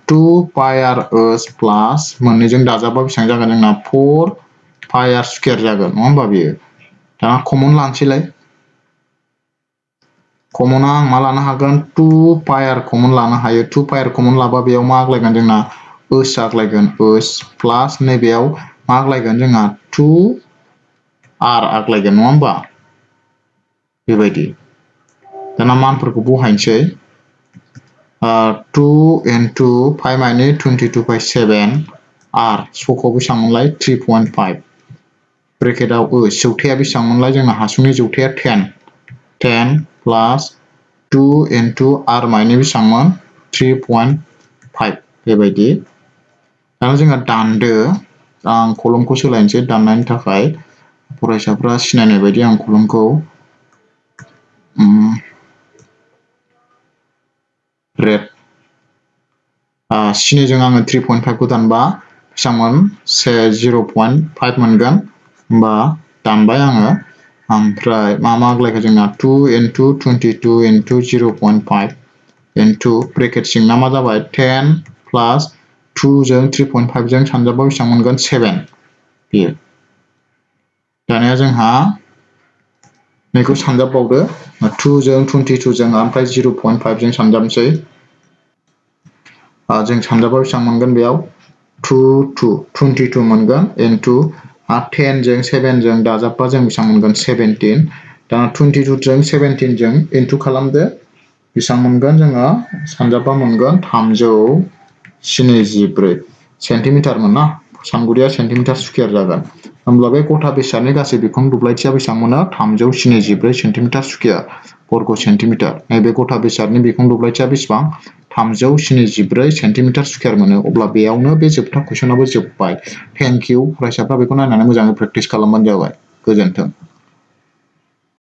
2πr(h) प्लास मोननैजों दाजाबा बेसेबां जागोन जोंना 4πr² जागोन, नङा होमबा बेयो। दाना कमन लानोसैलाय। कमना आं मा लानो हागोन 2πr कमन लानो हायो। 2πr कमन लाबा बेयाव मा आग्लायगोन जोंना h आग्लायगोन h प्लास नैबेयाव मा आग्लायगोन जोंहा 2r आग्लायगोन, नङा होमबा बेबायदि। दाना मानफोरखौ बहायनोसै। 2 × 5 मानि 22/7 r सखौ बेसेबांमोनलाय 3.5 ब्रेकेटाव जौथाया बेसेबांमोनलाय जोंना हासुंनि जौथाया 10 प्लास 2 × r मानि बेसेबांमोन 3.5 बेबायदि। दाना जोंहा दानदो। आं कलमखौ सोलायनोसै दाननायनि थाखाय फरायसाफ्रा सिनायनाय बायदि आं कलमखौ रेड सिनिजों आङो 3.5 खौ दानबा बेसेबांमोन 0.5 मोनगोन। होमबा दानबाय आङो। ओमफ्राय मा आग्लायखो जोंना 2 × 22 × 0.5 इनटु ब्रेकेट सिंना मा जाबाय 10 प्लास 2 जों 3.5 जों सानजाबा बेसेबां मोनगोन 7 बेयो। दानिया जोंहा नैखौ सानजाबबावदो 2 जों 22 जों ओमफ्राय 0.5 जों सानजाबनोसै। जों सानजाबा बेसेबां मोनगोन बेयाव 22 मोनगोन इनटु 10 जों 7 जों दाजाबबा जों बेसेबां मोनगोन 17। दाना 22 जों 17 जों इनटु खालामदो बेसेबां मोनगोन जोङो सानजाबबा मोनगोन 374 सेन्टिमिटारमोन ना सानगुरिया सेन्टिमिटार स्कुवेर जागोन। होमब्ला बे गथा बेसादनि गासै बिखुं दब्लायथिया बेसेबां मोनो 374 सेन्टिमिटार स्कुवेर बर्ग सेन्टिमिटार। नैबे गथा बेसादनि बिखुं दब्लायथिया बेसेबां 374 सेन्टिमिटार स्कुवेर मोनो। अब्ला बेयावनो बे जोबथा कुइसनाबो जोब्बाय। थेंक इउ फरायसाफ्रा बेखौ नायनानै मोजाङै प्रेक्टिस खालामबानो जाबाय। गोजोन्थों।